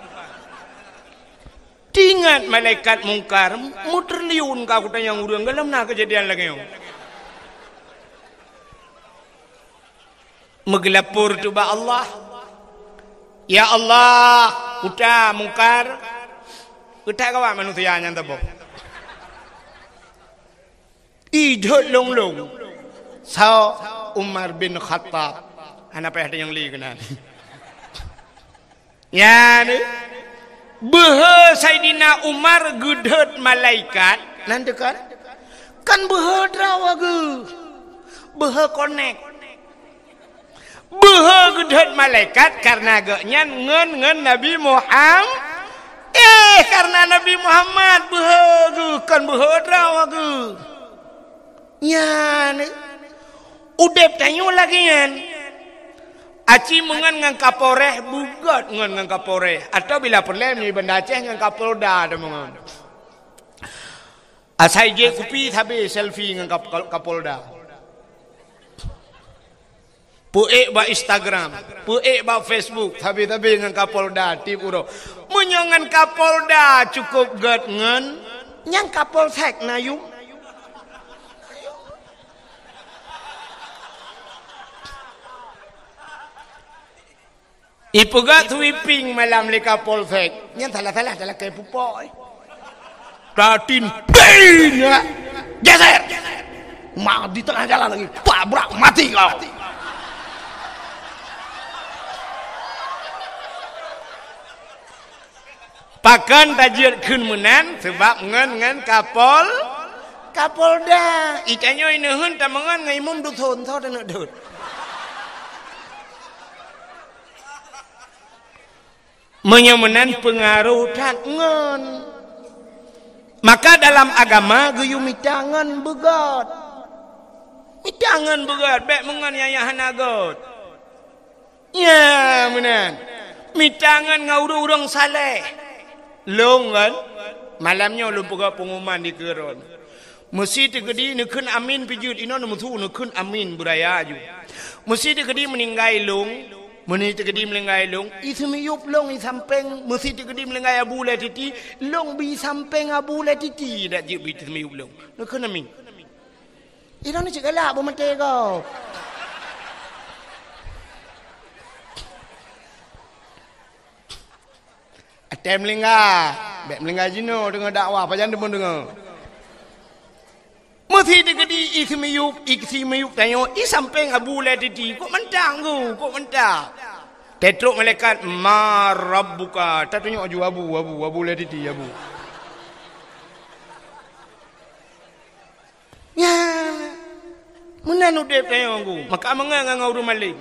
Tingat malaikat Mungkar, meutriliun ka kutanyong ureuëng, galom na keujadian lagée nyoe. Meugeulapor teuh bak Allah, "Ya Allah, uta Mungkar, uta gawat manusia nyan saboh." Idhôt lôn-lôn. Soe? Umar bin Khattab. Hana payah tanyong lé keunan. Nyan, beuhe Saidina Umar geudhôt malaikat, nan teuka. Kan beuhe droe geuh. Beuhe konek. Beuhe geudhôt malaikat kareuna gobnyan ngon, ngon Nabi Muham-, eh, kareuna Nabi Muhammad beuhe geuh, kon beuhe droe geuh. Nyan, udeb tanyoe lagée nyan. Aci meungon ngon Kapolres, beugot ngon, ngon Kapolres. Atawa bila peureulée di Banda Aceh ngon Kapolda teumeungon. Asai jép kupi sabe selfie ngon Kap-, Kap-, Kapolda. Peuék bak Instagram, peuék bak Facebook, sabe-sabe ngon Kapolda tiep uroe. Meunyoe ngon Kapolda cukôp gét ngon, nyang Kapolsek na yum. Ipeugah sweeping malam lé Kapolsek. Nyan salah-salah talakée pupok, eh. Tatin, ping, ya. Geser. Mak di tengah jalan lagi. Pak, brak, mati kau. Pakon tajeuet kheun meunan, seubab ngon, ngon Kapol-, Kapolda. Itanyoe ineuheun tameungon ngon imum dusun, soe taneuk deuet. Meunyoe meunan peungaroh that ngon. Maka dalam agama geuyue mita ngon beugöt. Mita ngon beugöt, bék meungon nyang, nyang hana göt. Ya, meunan. Mita ngon ngon ureuëng-ureuëng saleh. Lôn ngon, malam nyoe lôn peugah pengumuman di keuron. Meusi teukeudi neukheun amin pih jeuet, inoe neumeusu neukheun amin beuraya ju. Meusi teukeudi meuninggai lôn, meuni teukeudi meuninggai lôn, i seumiyueb lôn i sampéng, meusi teukeudi meuninggai Abu Lé Titi, lôn bi sampéng Abu Lé Titi dak jeuet bi seumiyueb lôn. Neukheun amin. Inoe ni cit galak beumaté gob. Até meulingga, bék meulingga jinoe deungoe dakwah, pajan deungoe-deungoe. Meusi teukeudi i seumiyueb, i seumiyueb tanyoe, i sampéng Abu Lé Titi, kok mantang ku, kok mantang. Teutrok malaikat, "Ma rabbuka?" Tatunyok ju Abu, Abu, Abu Lé Titi, Abu. Ya, meunan udeb tanyoe ku. Maka meungon ngon ureuëng malém.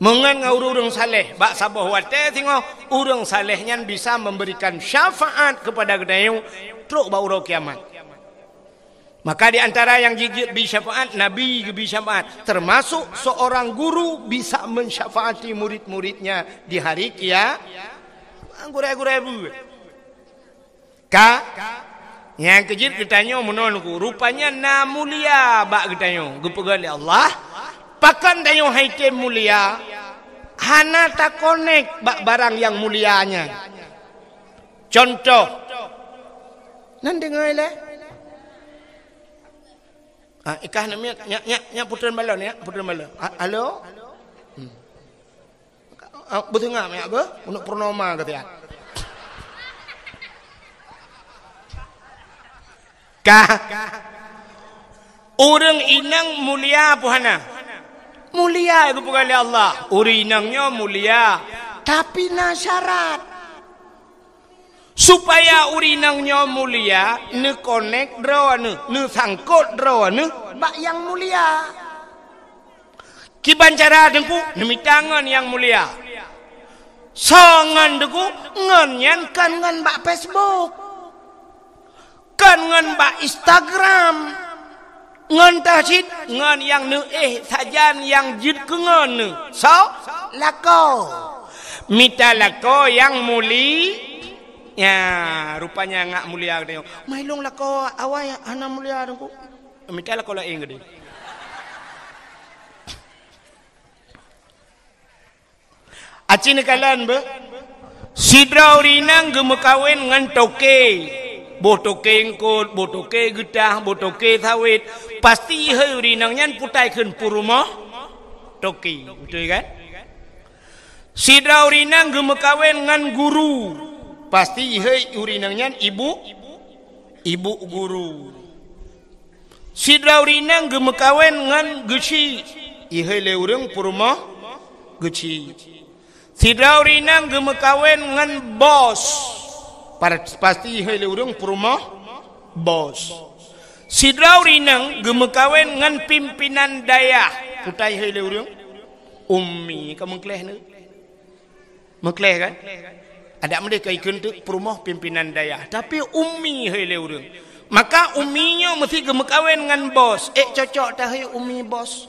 Meungon ngon ureuëng-ureuëng saleh. Bak saboh watée singoh, ureuëng saleh nyan bisa memberikan syafaat kepada geutanyoe trok bak uroe kiamat. Maka di antara nyang jijeuet bi syafaat, Nabi geubi syafaat. Termasuk seorang guru bisa mensyafaati murid-muridnya di hari kia-, gurée-gurée buet. Ka, nyang keujeuet geutanyoe meunoe ku, rupanya na mulia bak geutanyoe, geupeugah lé Allah, pakon tanyoe hai tem mulia, hana takonek bak barang nyang mulia nyan. Contoh, nan deungoe lé? Ah, ikah nak miet, nyak, nyak, nyak putreun balon, ya, putreun balon. Ah, halo? Hmm. Ah, beuteuingat miet beuh, untuk purnoma keu siat. Ka. Ureuëng inong mulia peue hana? Mulia geupeugah lé Allah. Ureuëng inong nyoe mulia, tapi na syarat. Supaya ureuëng inong nyoe mulia, neukonek droeneuh, neusangkot droeneuh bak nyang mulia. Kiban cara Teungku, neumita ngon nyang mulia. Soe ngon Teungku? Ngon nyan kon ngon bak Facebook. Kon ngon bak Instagram. Ngon teuh cit, ngon nyang neuéh sajan nyang jeuet keu ngon neuh. Soe? Lakoe. Mita lakoe nyang muli-, ya, rupanya ngak mulia geutanyoe. Mai lôn lakoe awai hana mulia Teungku. Mita lakoe laén geude. Aci neukalon beuh. Sidroe ureuëng inong geumeukawen ngon toke. Boh toke eungkot, boh toke geutah, boh toke sawét. Pasti ihôi ureuëng inong nyan putai kheun peurumoh toke. Beutôi kan? Sidroe ureuëng inong geumeukawen ngon guru. Pasti ihôi ureuëng inong nyan ibu, ibu guru. Sidroe ureuëng inong geumeukawen ngon geuchik, ihôi lé ureuëng peurumoh geuchik. Sidroe ureuëng inong geumeukawen ngon bos, par-, pasti ihôi lé ureuëng peurumoh bos. Sidroe ureuëng inong geumeukawen ngon pimpinan dayah, putai ihôi lé ureuëng ummi, ka meukleh neuh. Meukleh kan? Adak meudeh ka ikheun teuk peurumoh pimpinan dayah, tapi ummi hei lé ureuëng. Maka ummi nyoe meusti geumeukawen ngon bos. Ék cocok tahei ummi bos.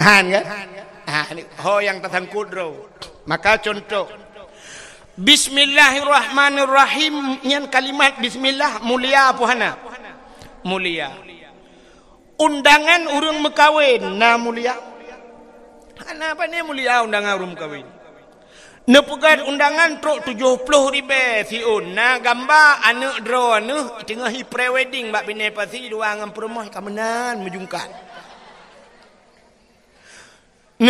Han kan? Ha, ni ho nyang tasangkot droe. Maka contoh, Bismillahirrahmanirrahim, nyan kalimat bismillah mulia apa hana? Mulia. Undangan ureuëng meukawen na mulia? Hana, pane mulia undangan ureuëng meukawen. Neupeugah undangan trok tujoh ploh ribée siôn, na gamba aneuëk droeneuh teungoh i pre-wedding bak binéh pasi dua ngon peurumoh ka meunan meujungkat.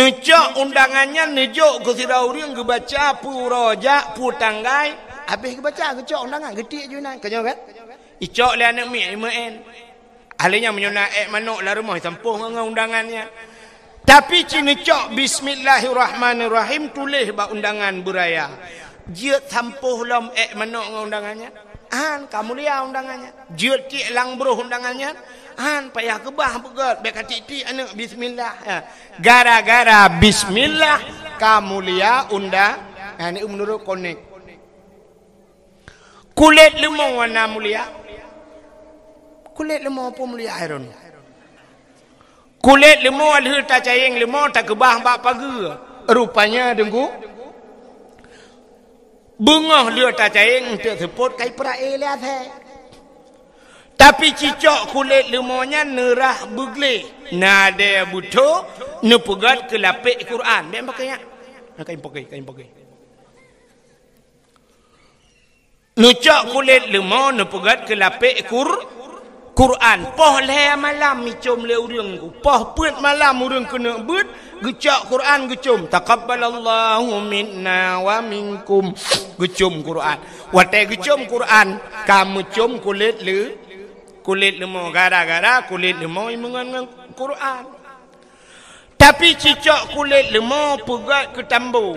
Neucok undangan nyan neujok keu sidroe ureuëng geubaca peue uroe jak, peue tanggai, habéh geubaca, geucok undangan, geutiek ju inan, ka nyoe kan? Icok lé aneuëk miet, imeu'en. Ahli nyan meunyoe na ék manok lam rumoh, sampôh ngon, ngon undangan nyan. Tapi ci neucok bismillahirrahmanirrahim tuléh bak undangan beuraya. Jeuet sampôh lom ék manok ngon undangan nyan. Hán, ka mulia undangan nyan. Jeuet tiek lam broh undangan nyan. Hán, payah keubah beugét, bék ka tiek-tiek aneuëk bismillah. Ha. Gara-gara bismillah ka mulia unda-, ha, ni meunurot konek. Kulét leumô na mulia. Kulét leumô peue mulia hai droeneuh? Kulét leumô lheueh tacayeng leumô takeubah bak pageue. Rupanya deungku, beungoh lheueh tacayeng eunteuk seupôt kai peuraya lé asèe. Tapi cicok kulét leumô nyan neurah beugleh, nadèe beutho neupeugét keu lapék Quran. Bèk pakai nyan. Kain pakai, kain pakai. Neucok kulét leumô neupeugét keu lapék Qur-, Quran. Poh lhèe malam icôm lé ureuëng ku. Poh peuet malam ureuëng keuneuk beuet, geucok Quran geucôm. Taqabbalallahu minna wa minkum. Geucôm Quran. Watèe geucôm Quran, ka meucôm kulét leu-, kulét leumô. Gara-gara kulét leumô imeungon ngon Quran. Tapi cicok kulét leumô peugét keu tambo.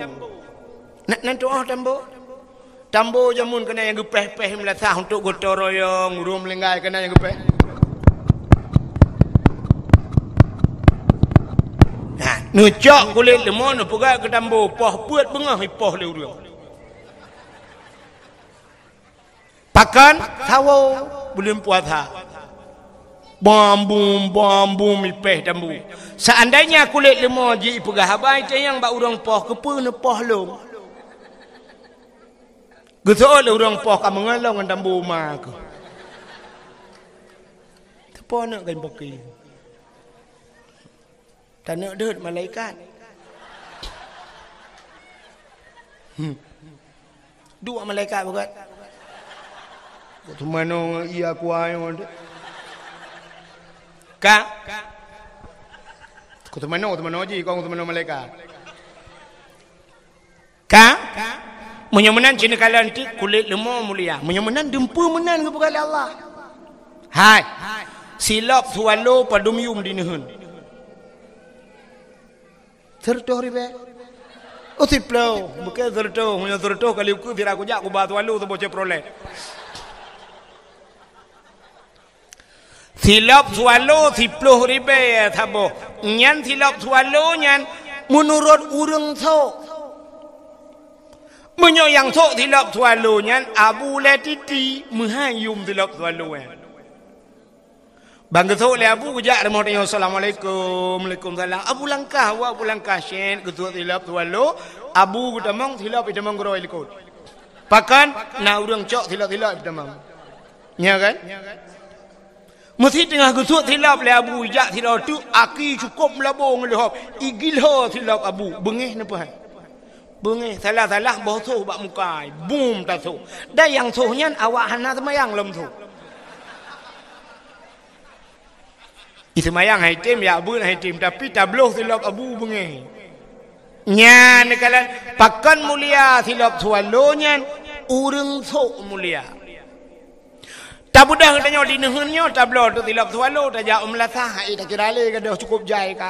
Na, na tu'oh tambo? Tambo jameun keunan nyang geupéh-péh meulasah untuk gotong royong, ureuëng meuninggai keunan nyang geupéh. Nah, neucok kulét leumô neupeugét keu tambo, poh peuet beungoh ipoh lé ureuëng. Pakon? Sawoe buleuen puasa. Bom bum, bom bum ipéh tambo. Seandainya kulét leumô jih ipeugah haba itanyong bak ureuëng poh, keupeue neupoh lôn? Geuseuôt lé ureuëng poh ka meungon lôn ngon tambo ma keuh. Teupo aneuk geupoki. Taneuk deuet malaikat. Hmm. Dua malaikat beugét. Kok teumanoe ngon iya kuai ngon deuet. Ka? Kok teumanoe, teumanoe jih, kong teumanoe malaikat. Ka? Meunyoe meunan cit neukalon ti kulét leumô mulia. Meunyoe meunan dumpeue meunan geupeugah lé Allah. Hai. Silop swallow padum yum dineuheun? Sireutôh ribèe. Oh, siplôh. Bukon sireutôh. Meunyoe sireutôh kali ukeue sira kujak kuba swallow saboh Chevrolet. Silop swallow siplôh ribèe saboh. Nyan silop swallow nyan meunurot ureuëng sôk. Meunyoe nyang sôk silop swallow nyan Abu Letiti meuhai yum silop swallow nyan. Ban geusôk lé Abu geujak rumoh tanyoe, "Assalamualaikum." "Waalaikumsalam." Abu langkah, awak Abu langkah, syét, geusôk silop swallow. Abu geutamong, silop itamong keudroe likot. Pakon? Na ureuëng cok silop-silop itamong. Nya kan? Meusi teungoh geusôk silop lé Abu, ijak sidroe teuk, aki cukôp meulabô ngon leuhop, igilho silop Abu, beungéh neupeuhai. Beungéh, salah-salah boh soh bak muka, bum tasôh. Dan nyang soh nyan awak hana seumayang lom soh. Iseumayang hai tem, jak beuet hai tem, tapi tabloh silop Abu beungéh. Nyan neukalon, pakon mulia silop swallow nyan, ureuëng sôk mulia. Tabeudôh geutanyoe di neuheun nyoe, tabloe teuk silop swallow, tajak u meulasah, hai takira lé gadôh cukôp jai ka.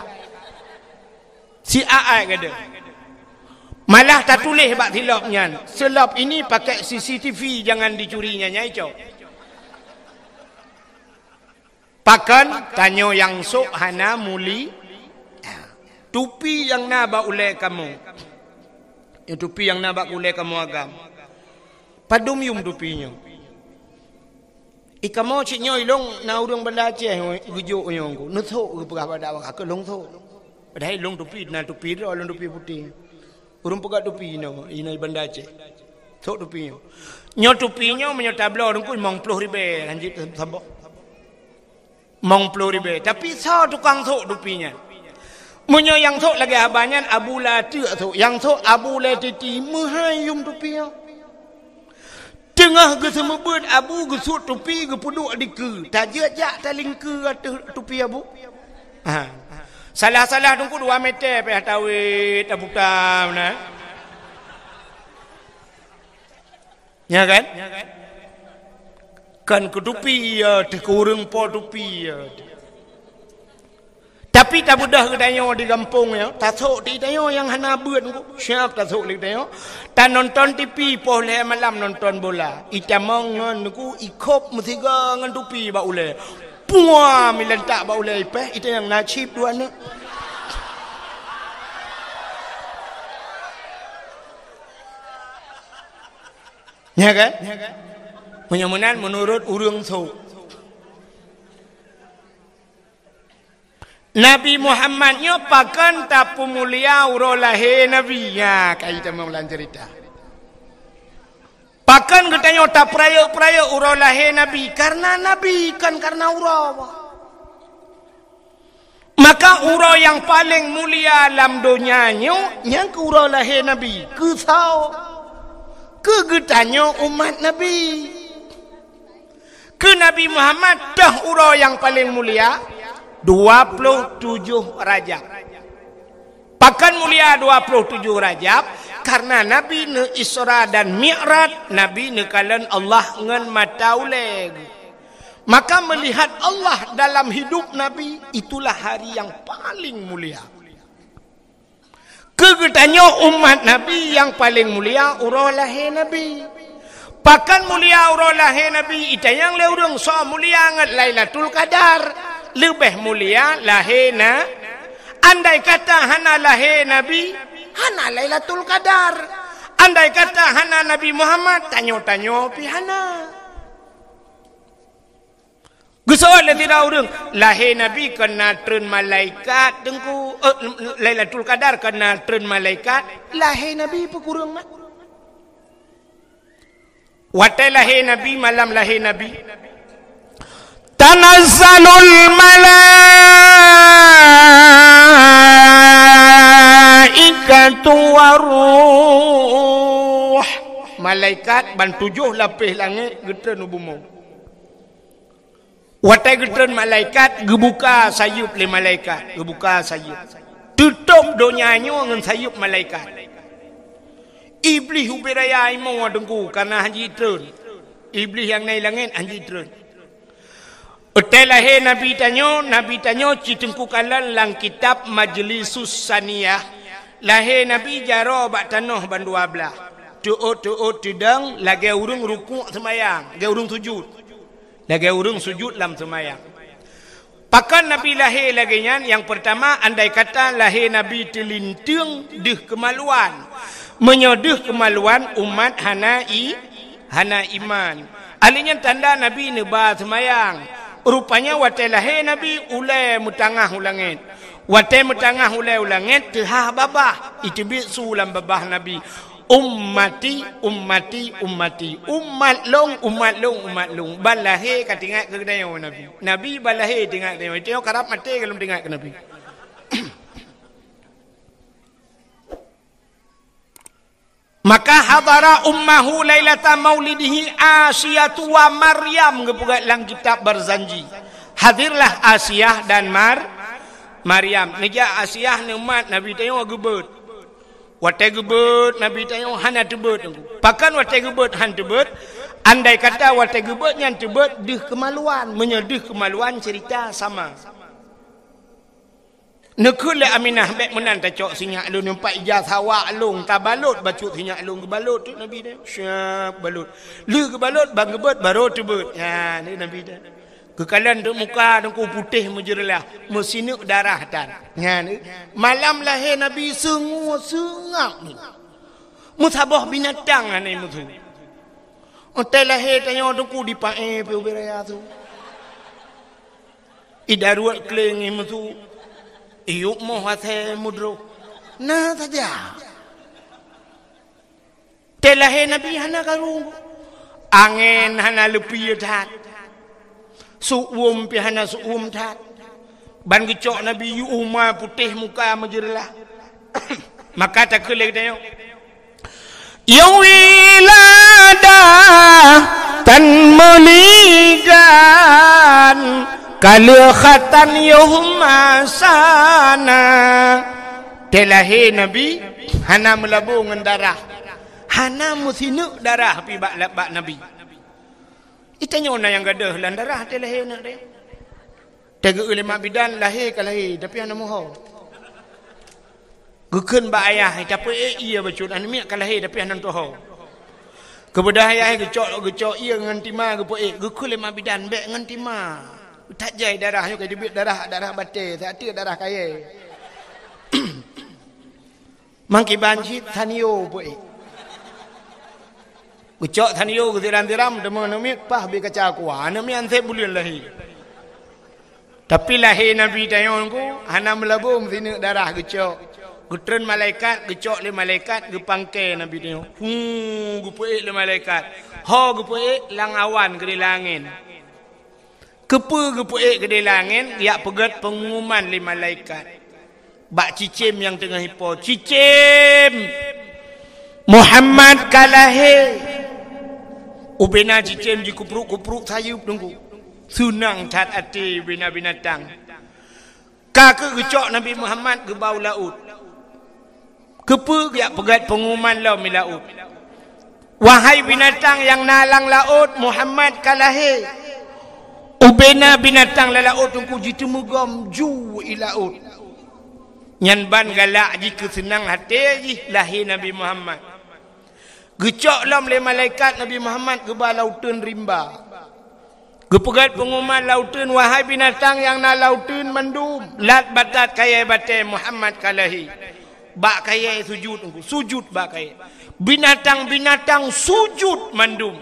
Si aai gadôh. Malah tatuléh bak silop nyan, "Silop ini pakai C C T V, jangan dicuri," nyan nyai cok. Pakon? Tanyoe nyang sôk hana muli. Tupi nyang na bak ulée kamoe. Nyoe tupi nyang na bak ulée kamoe agam. Padum yum tupi nyoe? I kamoe cit nyoe ilông na ureuëng Banda Aceh geujok nyoe ku. Neusôk geupeugah bak dakwah keu lông sôk. Padahai ilông tupi, na tupi droe, ilông tupi putéh. Ureuëng peugah tupi nyoe, inoe i Banda Aceh. Sôk tupi nyoe. Nyoe tupi nyoe meunyoe tabloe teungku limong ploh ribée hanjeuet saboh. Limong ploh ribée. Tapi soe tukang sôk tupi nyan? Meunyoe nyang sôk lagée haba nyan Abu Lateuk sôk, nyang sôk Abu Letiti, meuhai yum tupi nyoe. Teungoh geuseumeubeuet Abu geusut tupi geupeuduek dikeue, tajeuet jak talingkeue ateueh tupi Abu. Ha. Salah-salah teungku dua meter pih tawét taputa na. Ya kan? Kan keu tupi ya teuh, keu ureuëng po tupi ya teuh. Tapi tabeudôh geutanyoe di gampông ya, tasok di tanyoe nyang hana beuet teungku. Siap tasok lé geutanyoe. Tanonton T V poh lhée malam nonton bola. Itamong ngon teungku ikhop meusiga ngon tupi bak ulée. Puwa milantak bak ulée ipeh, itanyong na chip dua aneuk. Nya kan? Meunyoe meunan meunurot ureuëng sôk. Nabi Muhammad nyoe pakon tapeumulia uroe lahé Nabi? Nya, kai tamong lam ceurita. Pakon geutanyoe tapeurayeuk-peurayeuk uroe lahé Nabi? Kareuna Nabi, kon kareuna uroe. Maka uroe nyang paleng mulia lam donya nyoe, nyang keu uroe lahé Nabi. Keu soe? Keu geutanyoe umat Nabi. Keu Nabi Muhammad toh uroe nyang paleng mulia, dua ploh tujoh Rajab. Pakon mulia dua ploh tujoh Rajab? Kareuna Nabi neu-Isra dan Mi'raj, Nabi neukalon Allah ngon mata ulée. Maka melihat Allah dalam hidup Nabi, itulah hari yang paling mulia. Keu geutanyoe umat Nabi nyang paleng mulia uroe lahé Nabi. Pakon mulia uroe lahé Nabi? Itanyong lé ureuëng, soe mulia ngon Lailatul Qadar? Leubeh mulia lahé na. Andai kata hana lahé Nabi, hana Lailatul Qadar. Andai kata hana Nabi Muhammad, tanyoe-tanyoe pih hana. Geuseuôt lé sidroe ureuëng, lahé Nabi kon na treun malaikat teungku, eh, Lailatul Qadar kon na treun malaikat, lahé Nabi peukureueng mat. Watée lahé Nabi, malam lahé Nabi, tanazzalul malaikatu waruh. Malaikat ban tujoh lapéh langét geutreun u bumoe. Watée geutreun malaikat, geubuka sayeuep lé malaikat, geubuka sayeuep. Teutôb donya nyoe ngon sayeuep malaikat. Iblih ubé raya imoe teungku, kareuna hana jitreun. Iblih nyang na i langét hana jitreun. Watée lahé Nabi tanyoe, Nabi tanyoe cit teungku kalon lam kitab Majlisus Saniyah. Lahé Nabi jaroe bak tanoh ban dua blaih. Teuôt-teuôt teudong lagée ureuëng rukuk seumayang, lagée ureuëng sujut. Lagée ureuëng sujut lam seumayang. Pakon Nabi lahé lagée nyan? Nyang peurtama, andai kata lahé Nabi teulinteung deuh keumaluan. Meunyoe deuh keumaluan, umat hana i, hana iman. Ahli nyan tanda Nabi neuba seumayang. Rupanya watée lahé Nabi, ulée meutangah u langét. Watée meutangah ulée u langét, teuhah babah, iteubiet su lam babah Nabi. Ummati, ummati, ummati. Umat lôn, umat lôn, umat lôn. Ban lahé ka teuingat keu geutanyoe Nabi. Nabi ban lahé teuingat keu geutanyoe. Geutanyoe karab maté ka lôn teuingat keu Nabi. Maka hadara ummahu lailata maulidihi Asiyatu wa Maryam, geupeugah lam kitab Barzanji. Hadirlah Asiyah dan Mar-, Maryam. Neujak Asiyah neumat Nabi tanyoe geubeuet. Watée geubeuet, Nabi tanyoe hana teubeuet teungku. Pakon watée geubeuet han teubeuet? Andai kata watée geubeuet nyan teubeuet deuh keumaluan, meunyoe deuh keumaluan ceurita sama. Neukheun lé Aminah, "Bék meunan tacok sinyak lôn, nyoe pat ija sawak lôn, tabalot bacut sinyak lôn." Geubalot teuk Nabi nyan, siap balot. Lheueh geubalot, ban geubeuet, barô teubeuet. Nyan, ni Nabi nyan. Geukalon teuk muka teungku putéh meujeureulah, meusineuk darah tan. Nyan, malam lahé Nabi seungab-seungab ni. Meusaboh binatang hana meusu. Watée lahé tanyoe teungku dipaéh pih ubé raya su. Idaruet kléng meusu. Iyup moh asée meudroh. Na saja. Watée lahé Nabi hana karu. Angén hana leupie that. Seuuem pih hana seuuem that. Ban geucok Nabi yue uma putéh muka meujeureulah. Maka takheun lé geutanyoe, "Ya wilada tan meuligan." Ka lheueh khatan yoh masa na. Teuh lahé Nabi hana meulabô ngon darah. Hana meusineuk darah pi bak, bak Nabi. Itanyoe na nyang gadôh lam darah teuh lahé aneuk teuh. Teugeue lé mak bidan lahé ka lahé, tapi hana meuho. Geukheun bak ayah, "Tapeuék ié bacut, aneuk miet ka lahé tapi hana teuho." Keubeudah ayah geucok, geucok ié ngon tima geupeuék, geukheun lé mak bidan, "Bék ngon tima. That jai darah nyoe ka teubiet darah, darah batée, siat teuk darah kayée." Mangkiban cit Sanyo peuék. Geucok Sanyo geusiram-siram, teuma aneuk miet paih bie kaca kuah. Aneuk miet anseb buleuen lahé. Tapi lahé Nabi tanyoe Teungku hana meulabô meusineuk darah geucok. Geutreun malaikat, geucok lé malaikat, geupangke Nabi tanyoe. Hu, geupeuék lé malaikat. Ho geupeuék lam awan keudéh lam angén. Keupeue geupeuék keudéh lam angén, geujak peugét peungumuman lé malaikat. Bak cicém nyang teungoh ipo, "Cicém! Muhammad ka lahé!" Ubena cicém jikupruk-kupruk sayeuep Teungku. Seunang that até ubena binatang. Ka keuh geucok Nabi Muhammad geuba u laôt. Keupeue geujak peugét peungumuman lom i laôt? "Wahai binatang nyang na lam laôt, Muhammad ka lahé!" Ubena binatang lam laôt Teungku jiteumeugom ju i laôt. Nyan ban galak jih keu seunang até jih lahé Nabi Muhammad. Geucok lom lé malaikat Nabi Muhammad geuba lam uteuen rimba. Geupeugét peungumuman lam uteuen, "Wahai binatang nyang na lam uteuen mandum, lat batat kayée batée, Muhammad ka lahé." Bak kayée sujut Teungku, sujut bak kayée. Binatang-binatang sujut mandum.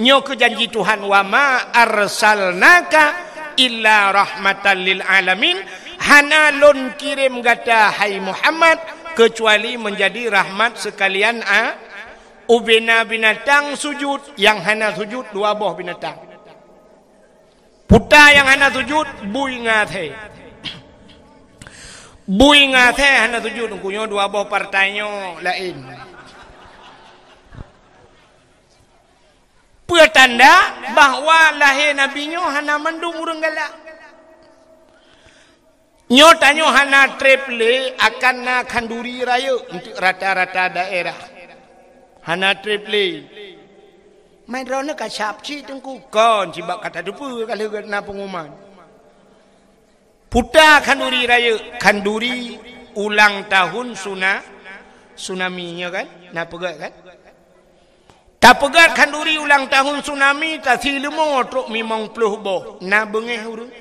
Nyoe keuh janji Tuhan, "Wa ma arsalnaka illa rahmatan lil alamin." Hana lôn kirém gata, hai Muhammad, keucuali meunjadi rahmat seukalian a-, ubena binatang sujut, nyang hana sujut dua boh binatang. Peue nyang hana sujut, bui ngon asée. Bui ngon asée hana sujut, Teungku, nyoe dua boh partai nyoe laén. Peue tanda bahwa lahé Nabi nyoe hana mandum ureuëng galak. Nyoe tanyoe hana treb lé akan na khanduri rayeuk untuk rata-rata daerah. Hana treb lé. Mai droeneuh ka sab cit Teungku, kon cit bak ka tateupeue ka lheueh na peungumuman. Peue khanduri rayeuk, khanduri ulang tahun suna-, tsunami nyoe kan? Na peugah kan? Tapeugét khanduri ulang tahun tsunami, tasi leumo trok mimong ploh boh. Na beungéh ureuëng?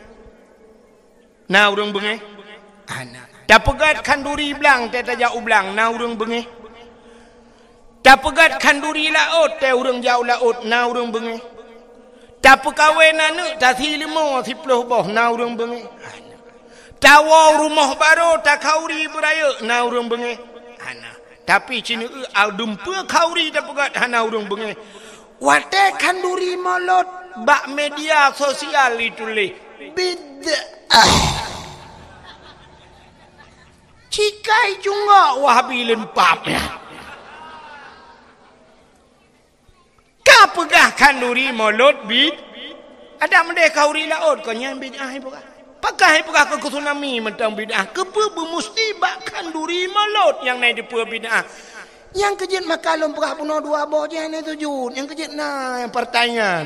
Na ureuëng beungéh? Hana. Tapeugét khanduri blang, teuh tajak u blang, na ureuëng beungéh? Tapeugét khanduri laôt, teuh ureuëng jak u laôt, na ureuëng beungéh? Tapeukawen aneuk, tasi leumo siploh boh, na ureuëng beungéh? Hana. Tawoe rumoh barô, takhanduri beurayeuk, na ureuëng beungéh? Hana. Tapi sineuk, a, dumpeue khanduri tapeugét hana ureuëng beungéh. Watée khanduri mulod bak media sosial ituléh, "Bid'ah." Cikai cunggok Wahabi lempap nyan. Ka peugah khanduri mulod bid-, adak meudeh khanduri laôt kon nyan bid'ah ipeugah. Pakon ipeugah keu tsunami mantong bid'ah? Keupeue beumusti bak khanduri mulod nyang na dipeue bid'ah? Nyang keu jeuet maka lôn peugah bunoe dua boh jih hana sujut. Nyang keu jeuet na nyang partai nyan.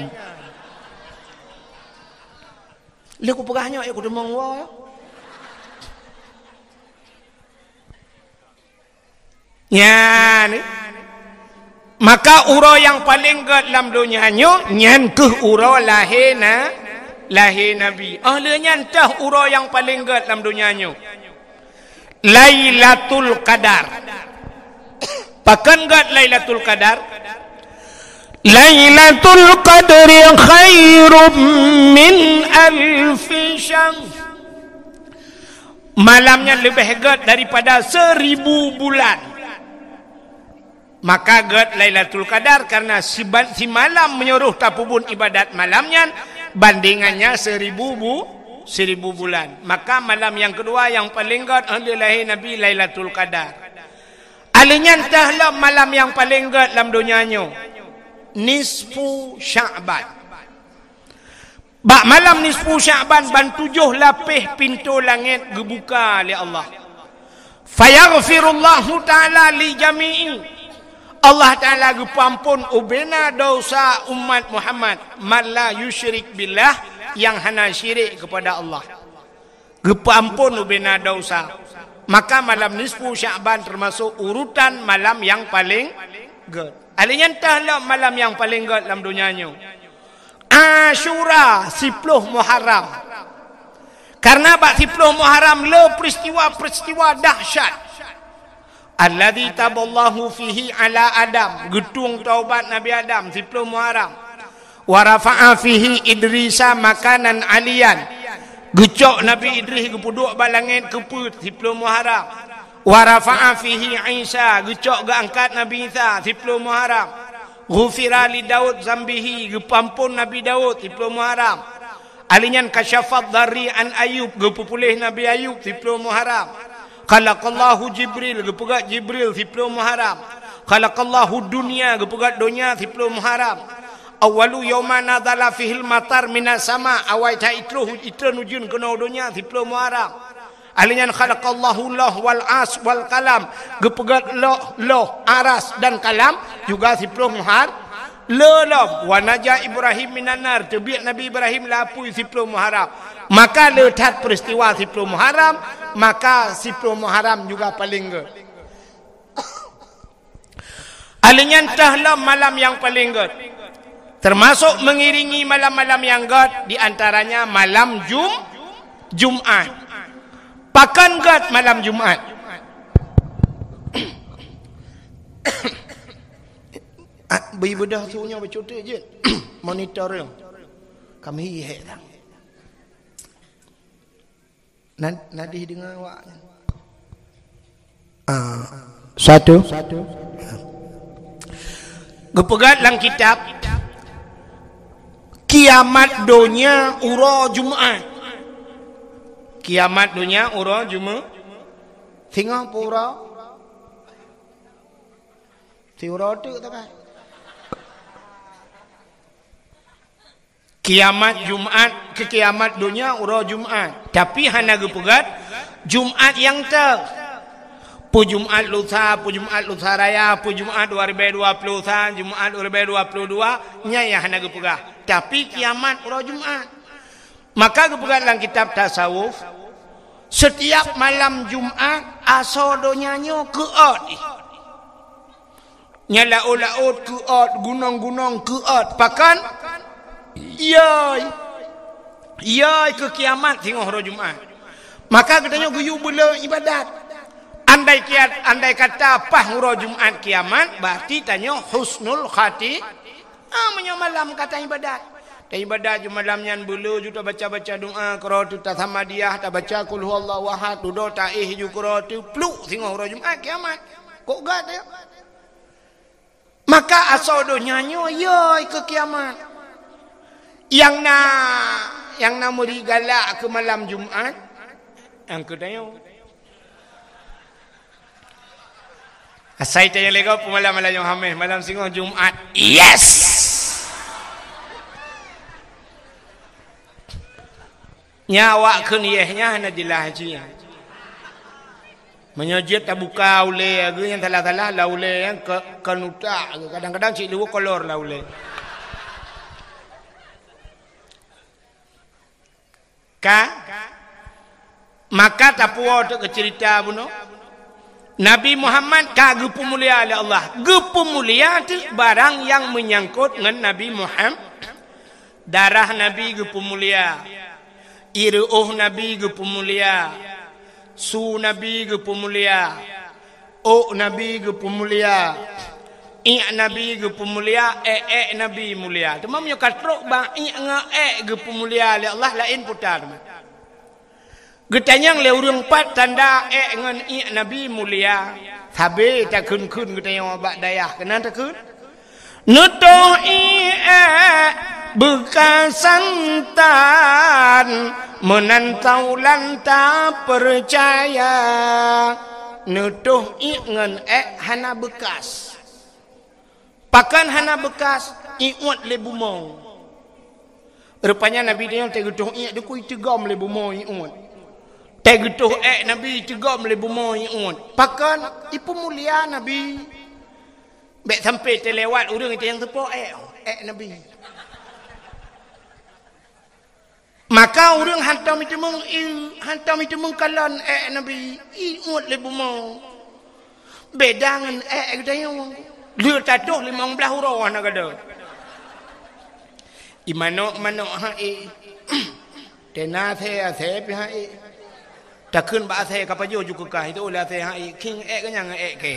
Lé kupeugah nyoe, eh, kuteumong woe. Nyan, maka uroe nyang paleng gét lam donya nyoe, nyan keuh uroe lahé na-, lahé Nabi. Óh lheueh nyan teuh uroe nyang paleng gét lam donya nyoe, Lailatul Qadar. Pakon gét Lailatul Qadar? Lailatul Qadri khairum min alfi syahr. Malam nyan leubeh gét daripada seribu bulan. Maka gét Lailatul Qadar karena siban-, simalam meunyoe tapeubuet ibadat malam nyan, bandingannya seribu bu-, seribu bulan. Maka malam nyang keudua nyang paleng gét óh lheueh lahé Nabi, Lailatul Qadar. Óh lheueh nyan teuh lom malam nyang paleng gét lam donya nyoe, nisfu Sya'ban. Bak malam nisfu Sya'ban ban tujoh lapéh pintoe langét geubuka lé Allah. Fayaghfirullahu ta'ala li jami'i. Allah Ta'ala geupeuamphon ubena desya umat Muhammad, man la yusyrik billah, nyang hana syirik keupada Allah. Geupeuamphon ubena desya. Maka malam nisfu Sya'ban teumasok urutan malam nyang paleng gét. Alèh nyan teuh lom malam nyang paleng gét lam donya nyoe. Asyura, siploh Muharram. Karena bak siploh Muharram le peristiwa-peristiwa dahsyat. Alladzi taballahu fihi ala Adam, geutueng taubat Nabi Adam, siploh Muharram. Wa rafa'a fihi Idrisa makanan aliyan, geucok Nabi Idris geupeuduek bak langét keupeuet, siploh Muharram. Wa rafa'a fihi Isa, geucok geuangkat Nabi Isa, siploh Muharram. Ghufira li Daud zambihi, geupeuamphon Nabi Daud, siploh Muharram. Alèh nyan kasyafat dharri an Ayub, geupeupuléh Nabi Ayub, siploh Muharram. Khalaqallahu Jibril, geupeugét Jibril, siploh Muharram. Khalaqallahu dunya, geupeugét donya, siploh Muharram. Awwalu yauma nazala fihil matar minas sama, awai that itreun, itreun ujeuen keunoe donya, siploh Muharram. Alèh nyan khalaqallahu lauh wal ars wal qalam, geupeugét lauh, lauh, aras dan kalam juga siploh Muhar-, le lom. Wa naja Ibrahim minan nar, teubiet Nabi Ibrahim lam apui, siploh Muharram. Maka le that peristiwa siploh Muharram, maka siploh Muharram juga paleng gét. Alèh nyan teuh lom malam nyang paleng gét. Teumasok mengiringi malam-malam nyang gét, di antaranya malam Jum-, Jumat. Pakon gét malam Jumat? Ah, bri beudôh su nyoe bacut jeuet. Monitor nyoe. Kami hék dah. Na-, nadéh deungoe awak nyan. Ah, satu. Geupeugah lam kitab, kiamat donya uroe Jumat. Kiamat donya uroe Juma-, singoh peuet uroe. Siuroe teuk takai. Kiamat Jumat, keu kiamat donya uroe Jumat. Tapi hana geupeugah Jumat nyang teuk. Peue Jumat Lusa, peue Jumat Lusa Raya, peue Jumat dua ribèe dua ploh sa, Jumat dua ribèe dua ploh dua, nyan nyang hana geupeugah. Tapi kiamat uroe Jumat. Maka geupeugah lam kitab tasawuf, setiap malam Jumat, asoe donya nyoe keuôt jih. Nyan laôt-laôt keuôt, gunong-gunong keuôt. Pakon? Yoi. Yoi keu kiamat singoh uroe Jumat. Maka geutanyoe geuyue beu le iébadat. Andai kiat, andai kata paih uroe Jumat kiamat, berarti tanyoe husnul khati-, ah, meunyoe malam ka taiébadat. Taiébadat ju malam nyan beu le ju tabaca-baca doa, keudroe teuh tasamadiyah, tabaca qul huwallahu ahad, dudoe taéh ju keudroe teuh, pluek singoh uroe Jumat kiamat. Kok gét ya? Maka asoe donya nyoe yoi keu kiamat. Nyang na, nyang na meuri galak keu malam Jumat, nyang keu tanyoe. Asai tanyoe lé gob peumalam malam Hamèh, malam singoh Jumat. Yes! Nya awak kheun yes nyan hana jeulaih cit nyan. Meunyoe jeuet tabuka ulèe, geu nyang salah-salah lam ulèe nyan ke, keuneuk utak, kadang-kadang cit leuweuh kolor lam ulèe. Ka? Maka tapuwoe teuk keu ceurita bunoe. Nabi Muhammad ka geupeumulia lé Allah. Geupeumulia teuk barang nyang meunyangkot ngon Nabi Muhammad. Darah Nabi geupeumulia. Ié reuôh Nabi geupeumulia. Su Nabi geupeumulia. Ôk Nabi geupeumulia. Iék Nabi geupeumulia, ék-ék Nabi mulia. Teuma meunyoe ka trok bak iék ngon ék geupeumulia lé Allah, laén peue teuma. Geutanyong lé ureuëng pat tanda ék ngon iék Nabi mulia. Sabe takheun-kheun geutanyoe bak dayah, keunan takheun. Neutoh iék beukasan tan, meunan taulan tapeucaya. Neutoh iék ngon ék hana beukas. Pakon hana beukas? Ié uet lé bumoe. Rupanya Nabi nyoe teugeutôh iék dukui teugom lé bumoe iôt. Teugeutôh ék Nabi teugom lé bumoe iôt. Pakon? Ipeumulia Nabi. Bék sampai teulewat ureuëng itu nyang teupo ék, ék Nabi. Maka ureuëng hantom iteumeung i-, hantom iteumeung kalon ék Nabi, iôt lé bumoe. Beda ngon ék geutanyoe. Lheueh tatoh limong blaih uroe hana gada. Imanok-manok hai. Tena asèe-asèe pih hai. Takheun bak asèe ka pajoh ju keukah itu oleh asèe hai. King ék kenyang ék ke.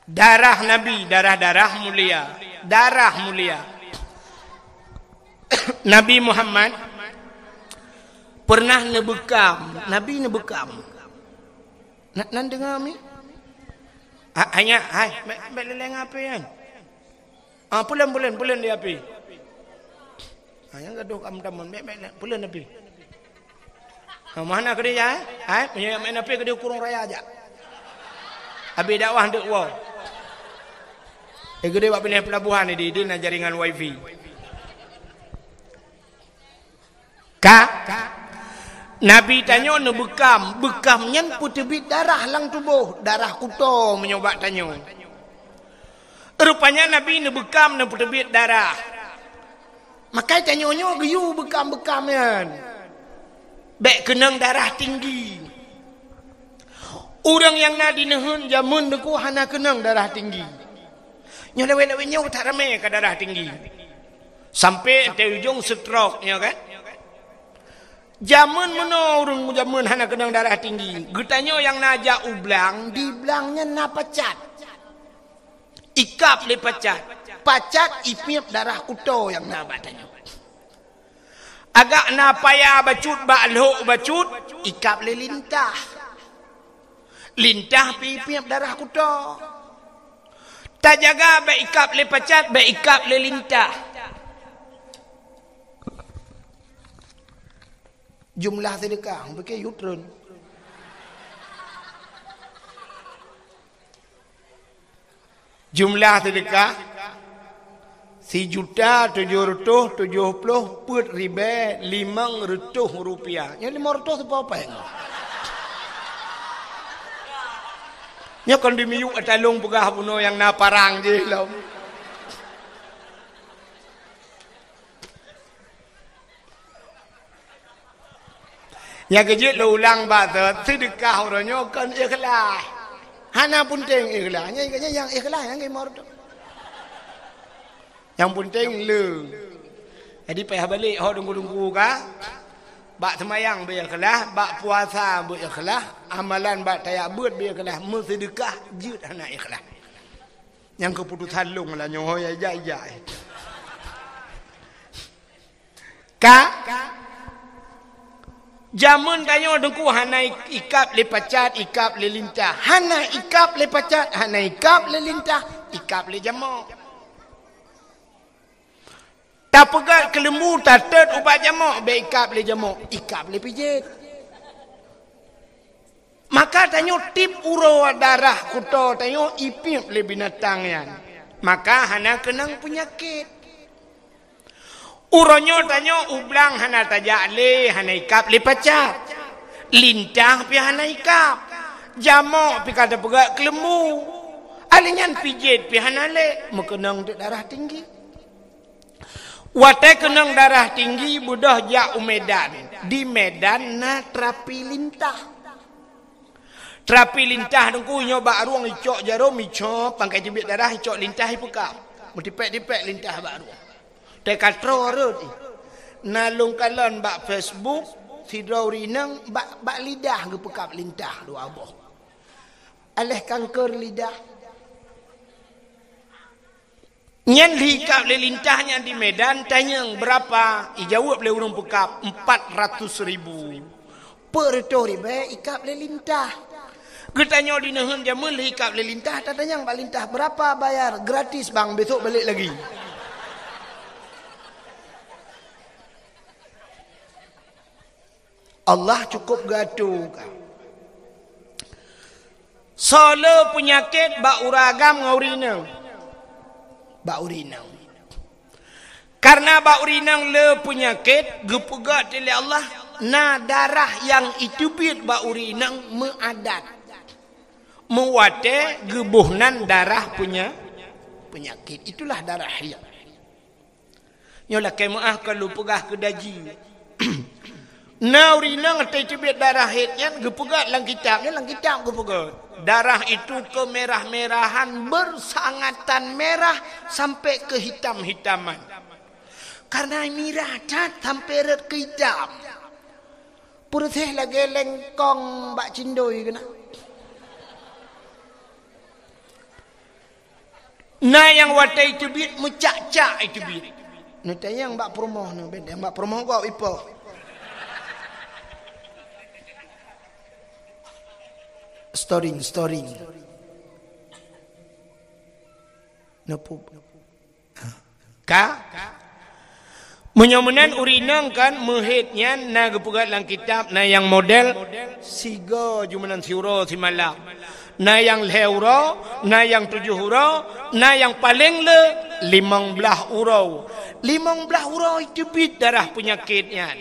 Darah Nabi, darah-darah mulia, darah mulia. Nabi Muhammad pernah neubeukam, Nabi neubeukam. Na, nan deungoe mi? Ha, hanya, hai, bèk, bèk leleng api kan. Ah, pulen, pulen, pulen di api. Ha, nyang gadoh kam tamon, bèk, bèk, pulen api. Ha, mana keudéh ya, eh? Hai, meunyoe main api keudéh Kurong Raya aja. Abi dakwah untuk wow. Eh, keudéh bak pineh pelabuhan ni, di, di na jaringan wifi. Ka? Nabi tanyoe neubeukam, beukam nyan peuteubiet darah lam tuboh, darah kuto meunyoe bak tanyoe. Rupanya Nabi neubeukam neupeuteubiet darah. Makai tanyoe nyoe geuyue beukam-beukam nyan. Bèk keunong darah tinggi. Ureuëng nyang na di neuheun jameun teungku hana keunong darah tinggi. Nyoe lewat-lewat nyoe that ramé ka darah tinggi. Sampai teu ujong stroke nyoe kan. Jameun meunoe ureuëng jameun hana keunong darah tinggi. Geutanyoe nyang na jak u blang, di blang nyan na pacat. Ikab lé pacat. Pacat ipiep darah kuto nyang na bak tanyoe. Agak na paya bacut bak lhok bacut, ikab lé lintah. Lintah pi ipiep darah kuto. Tajaga bèk ikab lé pacat, bèk ikab lé lintah. Jumlah sedekah, mungkin yutron. Jumlah sedekah sijuta tujoh reutôh tujoh ploh peuet ribèe limong reutôh rupiah. Nyan limong reutôh seupôt péng. Nyoe kon dimiyueb ata lôn peugah bunoe nyang na parang jih lom. Nyang keujeuet lôn ulang bak teuh, seudeukah uroe nyoe kon ikhlas. Hana peunteng ikhlas. Nyang, nyang, nyang ikhlas nyang imor tu. Nyang peunteng le. Jadi payah balek ho teungku-teungku ka. Bak seumayang beu ikhlas, bak puasa beu ikhlas, amalan bak tajak beuet beu ikhlas, meuseudeukah jeuet hana ikhlas. Nyang keuputosan lôn lah nyoe ho ya ijak-ijak. Ka? Jameun tanyoe teungku hana ikab lé pacat, ikab lé lintah. Hana ikab lé pacat, hana ikab lé lintah, ikab lé jamok. Tapeugöt keuleumbu tatot ubak jamok, bèk ikab lé jamok, ikab lé pijet. Maka tanyoe tiep uroe darah kuto tanyoe ipiep lé binatang nyan. Maka hana keunong peunyakét. Uroe nyoe tanyoe u blang hana tajak lé, hana ikab lé pacat. Lintah pih hana ikab. Jamok pih ka tapeugöt keuleumbu. Alèh nyan pijet pih hana lé, meukeunong teuk darah tinggi. Watèe keunong darah tinggi beudôh jak u Medan. Di Medan na terapi lintah. Terapi lintah teungku nyoe bak rueng icok jarom, icok pangkai teubiet darah, icok lintah ipeukab. Meutipèk-tipèk lintah bak rueng. Teuka troe rhot. Na lôn kalon bak Facebook, sidroe ureueng inong bak, bak lidah geupeukab lintah dua boh. Aléh kanker lidah. Nyan lheuh ikab lé lintah nyan di Medan, tanyong, "Beurapa?" Ijaweueb lé ureueng peukab, "Empat ratus ribu." Peuet reutôh ribèe ikab lé lintah. Geutanyoe di neuheun jameun lheuh ikab lé lintah, tatanyong bak lintah, "Beurapa bayar?" "Gratis, Bang, besok balik lagi." Allah cukup geuatoe ka. Soe le peunyakét bak ureueng agam ngon ureueng inong? Bak ureueng inong. Karena bak ureueng inong le peunyakét, geupeugah lé Allah, na darah nyang iteubiet bak ureueng inong meuadat. Meuwatée geuboh nan darah peunya-, peunyakét. Itulah darah haid. Nyoe lakée meuáh ka lôn peugah keu daji. Na ureueng inong watée teubiet darah haid nyan geupeugah lam kitab, nyan lam kitab geupeugah. Darah itu kemerah-merahan, bersangatan merah sampai kehitam-hitaman. Karena mirah that sampai rot keu hitam. Peureséh lagée lengkong bak cindoi keunan. Na nyang watée iteubiet meucak-cak iteubiet. Neutanyong bak peurumoh nyoe, bèk tanyong bak peurumoh gob ipoh. Storing, storing. Neupeup. Ka? Meunyoe meunan ureueng inong kan meuhaid nyan na geupeugah lam kitab, na nyang model sigoe jumeunan siuroe simalam. Na nyang lhée uroe, na nyang tujoh uroe, na nyang paleng le limong blaih uroe. Limong blaih uroe teubiet darah peunyakét nyan.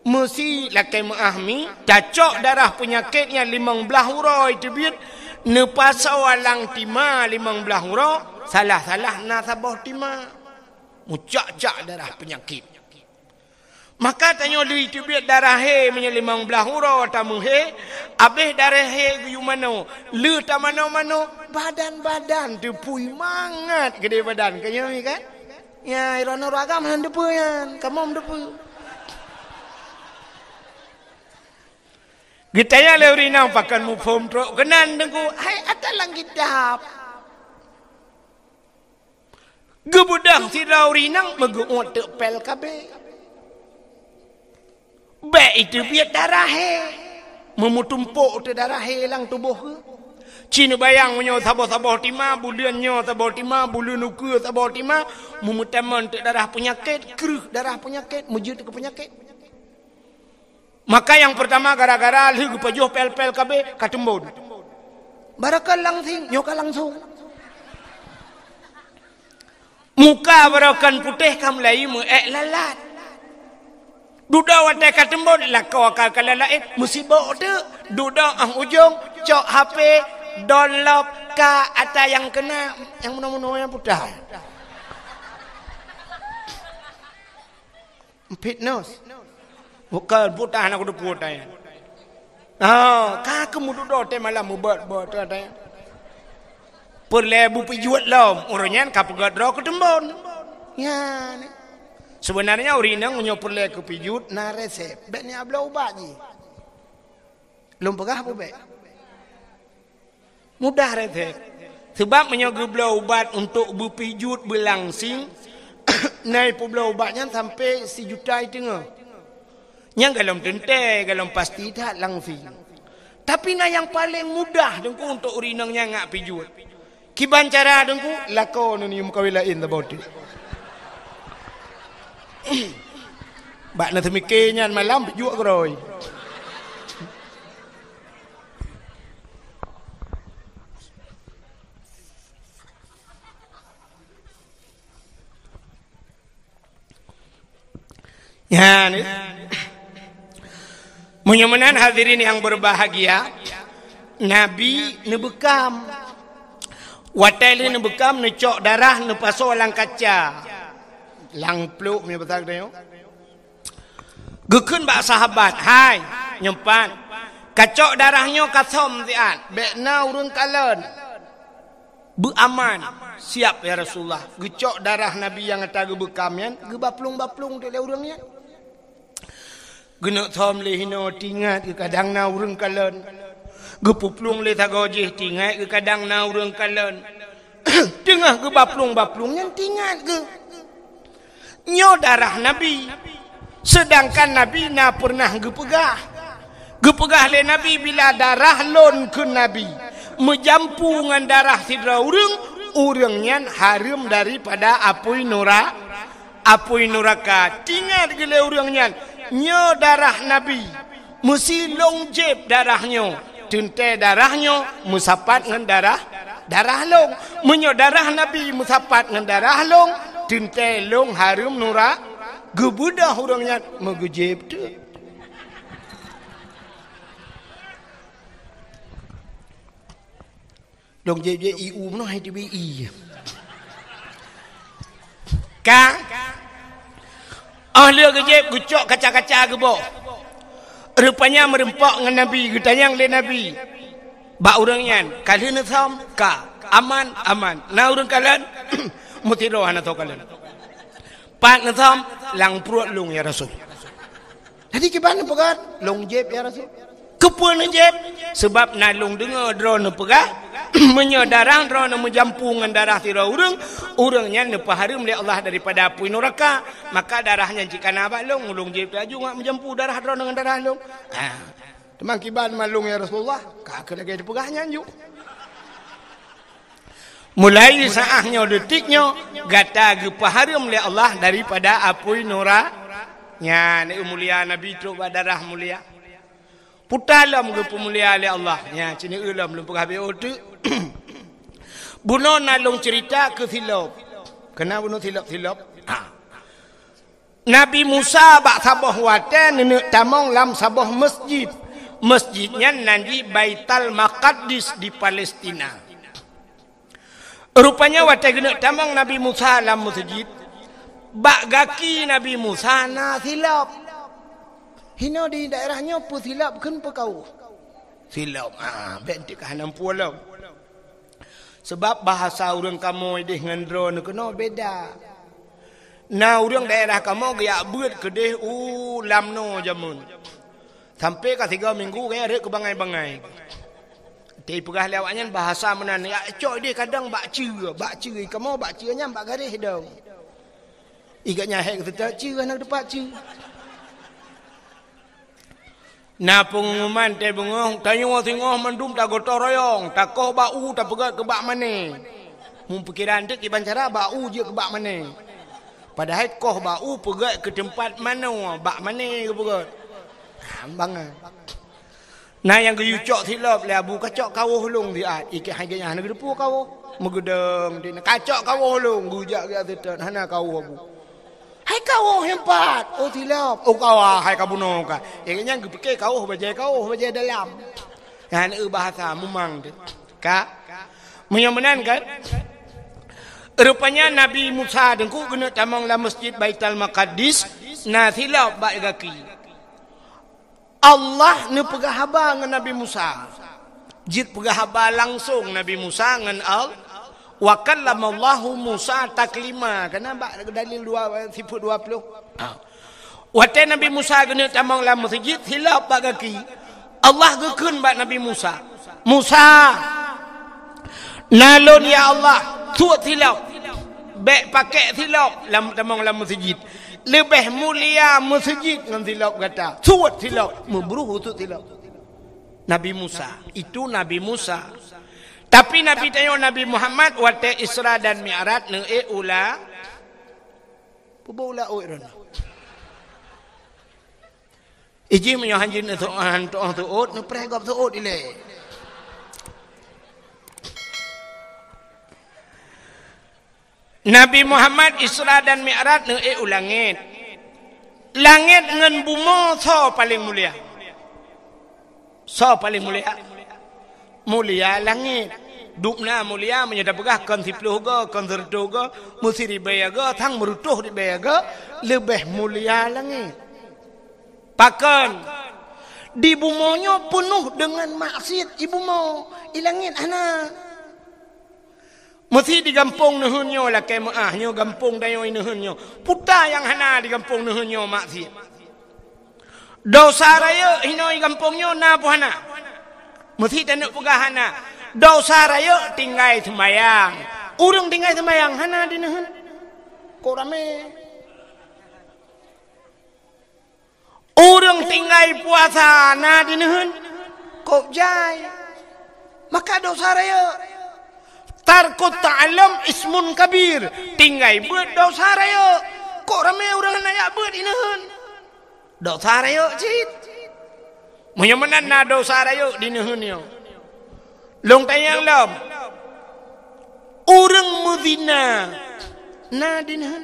Meusi lakée meuáh mi, tacok darah peunyakét nyan limong blaih uroe teubiet, neupasoe lam tima limong blaih uroe, salah-salah na saboh tima. Meucak-cak darah peunyakét. Maka tanyoe le teubiet darah haid meunyoe limong blaih uroe tameuhaid, abéh darah haid geuyue manoe, le tamanoe-manoe, badan-badan teupui mangat keudeh badan. Ka nyoe kan? Ya, droeneuh ureueng agam hana teupeue nyan, kamoe teupeue. Geutanyong lé ureueng inong pakon muphom trok keunan Teungku, hai ata lam kitab. Geubeudôh sidroe ureueng inong meugeuôt teuk pél kabeh. Bèk iteubiet darah haid. Meumeutumpok teuk darah haid lam tuboh geuh. Ci neubayang meunyoe saboh-saboh tima, buleuen nyoe saboh tima, buleuen ukeue saboh tima, meumeutamong teuk darah peunyakét, kreueh darah peunyakét, meujeuet keu peunyakét. Maka nyang peurtama gara-gara lheueh geupajoh pél-pél kabeh ka teumbon. Barokon langsing, nyoe ka langsong. Muka barokon putéh ka mulai meuék lalat. Dudoe watée ka teumbon, lakoe ka, ka lalat, eh, meusibok teuk. Dudoe óh ujong, cok H P, download ka ata nyang keuna, nyang meunoe-meunoe nyang putéh. Fitness. Bukan putéh aneuk kudu putéh. Oh, ka keumududoe teuh malam mubot-bot teuh. Peureulée beupijuet lom, ureueng nyan ka peugét droe keu teumbon. Nyan. Sebenarnya ureueng inong meunyoe peureulée keu pijuet na resep. Bèk nyan bloe ubat jih. Lôn peugah peue bèk? Mudah resep. Sebab meunyoe geubloe ubat untuk beupijuet beulangsing, na ipeubloe ubat nyan sampai sijuta i teungoh. Nyang golom teuntée, golom pasti that langsing. Tapi na nyang paleng mudah Teungku untuk ureueng inong nyan ngak pijuet. Kiban cara Teungku, lakoe neunyoe meukawen laén saboh teuk. Bak na teumike nyan malam pijuet keudroe. Nyan, eh. Meunyoe meunan hadirin nyang berbahagia, Nabi neubeukam. Watée lheueh neubeukam, neucok darah, neupasoe lam kaca. Lam plôk, meunyoe basa geutanyoe. Geukheun bak sahabat, "Hai, nyoe pat, kacok darah nyoe kasöm siat, bèk na ureueng kalon." "Beuaman, siap ya Rasulullah." Geucok darah Nabi nyang ata geubeukam nyan, geubaplueng-baplueng teuk lé ureueng nyan. Geuneuk söm lé hinoe, tingat geuh kadang na ureueng kalon. Geupeuplueng lé sagoe jih, tingat geuh kadang na ureueng kalon. Teungoh geubaplueng-baplueng nyan, tingat geuh. Nyoe darah Nabi. Seudangkan Nabi na peureunah geupeugah. Geupeugah lé Nabi, "Bila darah lôn," kheun Nabi, "meujampu ngon darah sidroe ureueng, ureueng nyan hareuem daripada apui nura-, apui nuraka." Tingat geuh lé ureueng nyan, nyoe darah Nabi. Meusi lôn jieb darah nyoe. teuntée darah nyoe meusapat ngon darah, darah lôn. Meunyoe darah Nabi meusapat ngon darah lôn, teuntée lôn hareuem nura-, geubeudôh ureuëng nyan meugeujieb teuk. Lôn jieb-jieb ié u meunoe hai teubiet ié. Ka? Óh lheueh geujieb geucok kaca-kaca geuboh. Rupanya meurumpok ngon Nabi, geutanyong lé Nabi bak ureuëng nyan, "Ka lheueh neusöm?" "Ka." "Aman?" "Aman." "Na ureuëng kalon?" "Meusidroe hana soe kalon." "Pat neusöm?" "Lam pruet lôn, ya Rasul." Jadi kiban neupeugah, "Lôn jieb, ya Rasul." "Keupeue neujieb?" "Sabab na lôn deungoe droeneuh peugah, meunyoe darah droeneuh meujampu ngon darah sidroe ureuëng, ureuëng nyan neupeuhareuem lé Allah daripada apui nuraka. Maka darah nyan cit ka na bak lôn, lôn jieb laju ngat meujampu darah droeneuh ngon darah lôn." "Ah, teuma kiban ma lôn, ya Rasulullah?" Ka keuh lagée teupeugah nyan ju. Mulai saát nyoe, detik nyoe, gata geupeuhareuem lé Allah daripada apui nura-, nyan, mulia Nabi trok bak darah mulia. Puta lom geupeumulia lé Allah. Nyan, sinoe lom lôn peugah B O teuk. Bunoe na lôn ceurita keu silop. Keunan bunoe silop-silop. Ha. Nabi Musa bak saboh watée neuneuk tamong lam saboh masjid. Masjid nyan nan jih Baitul Maqdis di Palestina. Rupanya watée geuneuk tamong Nabi Musa lam masjid, bak gaki Nabi Musa na silop. Hinoe di daerah nyoe peue silop kheun peukawöh. Silop, ah, bék teuka hana peue lom. Sabab bahasa ureuëng kamoe ideh ngon droeneuh keunoe beda. Na ureuëng daerah kamoe geujak beuet keudeh u Lamno jameun. Sampai ka sigoe minggu geuhnyan rhot keu bangai-bangai. Teupeugah lé awaknyan bahasa meunan, "Jak cok ideh kadang bak ceue, bak ceue." Kamoe bak ceue nyan bak garéh dong. Igeuhnyan hék geuseutôt ceue hana teumpat ceue. Na peungumuman teuh beungoh, tanyoe singoh mandum tagotong royong, takoh bak u tapeugét keu bak mané. Meupeukiran teuk kiban cara bak u jeuet keu bak mané. Padahai koh bak u peugét keu teumpat manoe, bak mané geupeugét. Ha, bangai. Na nyang geuyue cok silop lé Abu, "Ka cok kawöh lôn siat." Ikeu hai geuhnyan hana geuteupeue kawöh. Meugeudong di na, "Ka cok kawöh lôn." Geujak geujak seutôt, "Hana kawöh, Abu." "Hai kawöh nyan pat?" "Oh, silop." "Oh, kawöh hai ka bunoe ka." Ikeu nyan geupike kawöh bajée, kawöh bajée dalam. Nyan eu bahasa mumang tu. Ka? Meunyoe meunan kan? Rupanya Nabi Musa teungku geuneuk tamong lam Masjid Baitul Maqdis, na silop bak gaki. Allah neupeugah haba ngon Nabi Musa. Jeuet peugah haba langsong Nabi Musa ngon Al-, "Wa kallamallahu Musa taklima." Kana bak dalil dua, sifeut dua ploh. Ha. Watée Nabi Musa geuneuk tamong lam meuseujid, silop bak gaki, Allah geukheun bak Nabi Musa, "Musa, na lôn, ya Allah, suet silop. Bék pakék silop lam tamong lam meuseujid. Leubeh mulia meuseujid ngon silop gata. Suet silop." Meubruh suet silop. Nabi Musa, itu Nabi Musa. Tapi Nabi tanyoe Nabi Muhammad watée Isra dan Mi'raj neuék u la-, peubok u laôt droeneuh. Ijih meunyoe hanjeuet neutoh, han toh teuôt, neupreh gob teuôt ilée. Nabi Muhammad Isra dan Mi'raj neuék u langét. Langét ngon bumoe soe paleng mulia? Soe paleng mulia? Mulia langét. Dubna mulia meunyoe tapeugah kon siploh goe, kon seureutôh goe, meusiribée goe, sang meureutôh ribée goe, leubeh mulia langét. Pakon? Di bumoe nyoe peunoh deungon maksiet i bumoe, i langét hana. Meusi di gampông neuheun nyoe lakée meuáh nyoe gampông dayoe neuheun nyoe. Peue nyang hana di gampông neuheun nyoe maksiet. Desya rayeuk hinoe di gampông nyoe na peue hana? Meusi taneuk peugah hana. Desya rayeuk tinggai seumayang. Ureuëng tinggai seumayang hana di neuheun. Kok ramé. Ureuëng tinggai puasa na di neuheun, kok jai. Maka desya rayeuk. Tarkut ta'allum ismun kabir. Tinggai beuet desya rayeuk. Kok ramé ureuëng hana jak beuet di neuheun? Desya rayeuk cit. Meunyoe meunan na dosa rayeuk di neuheun nyoe. Lôn tanyong lom. Ureuëng meuzina na di neuheun?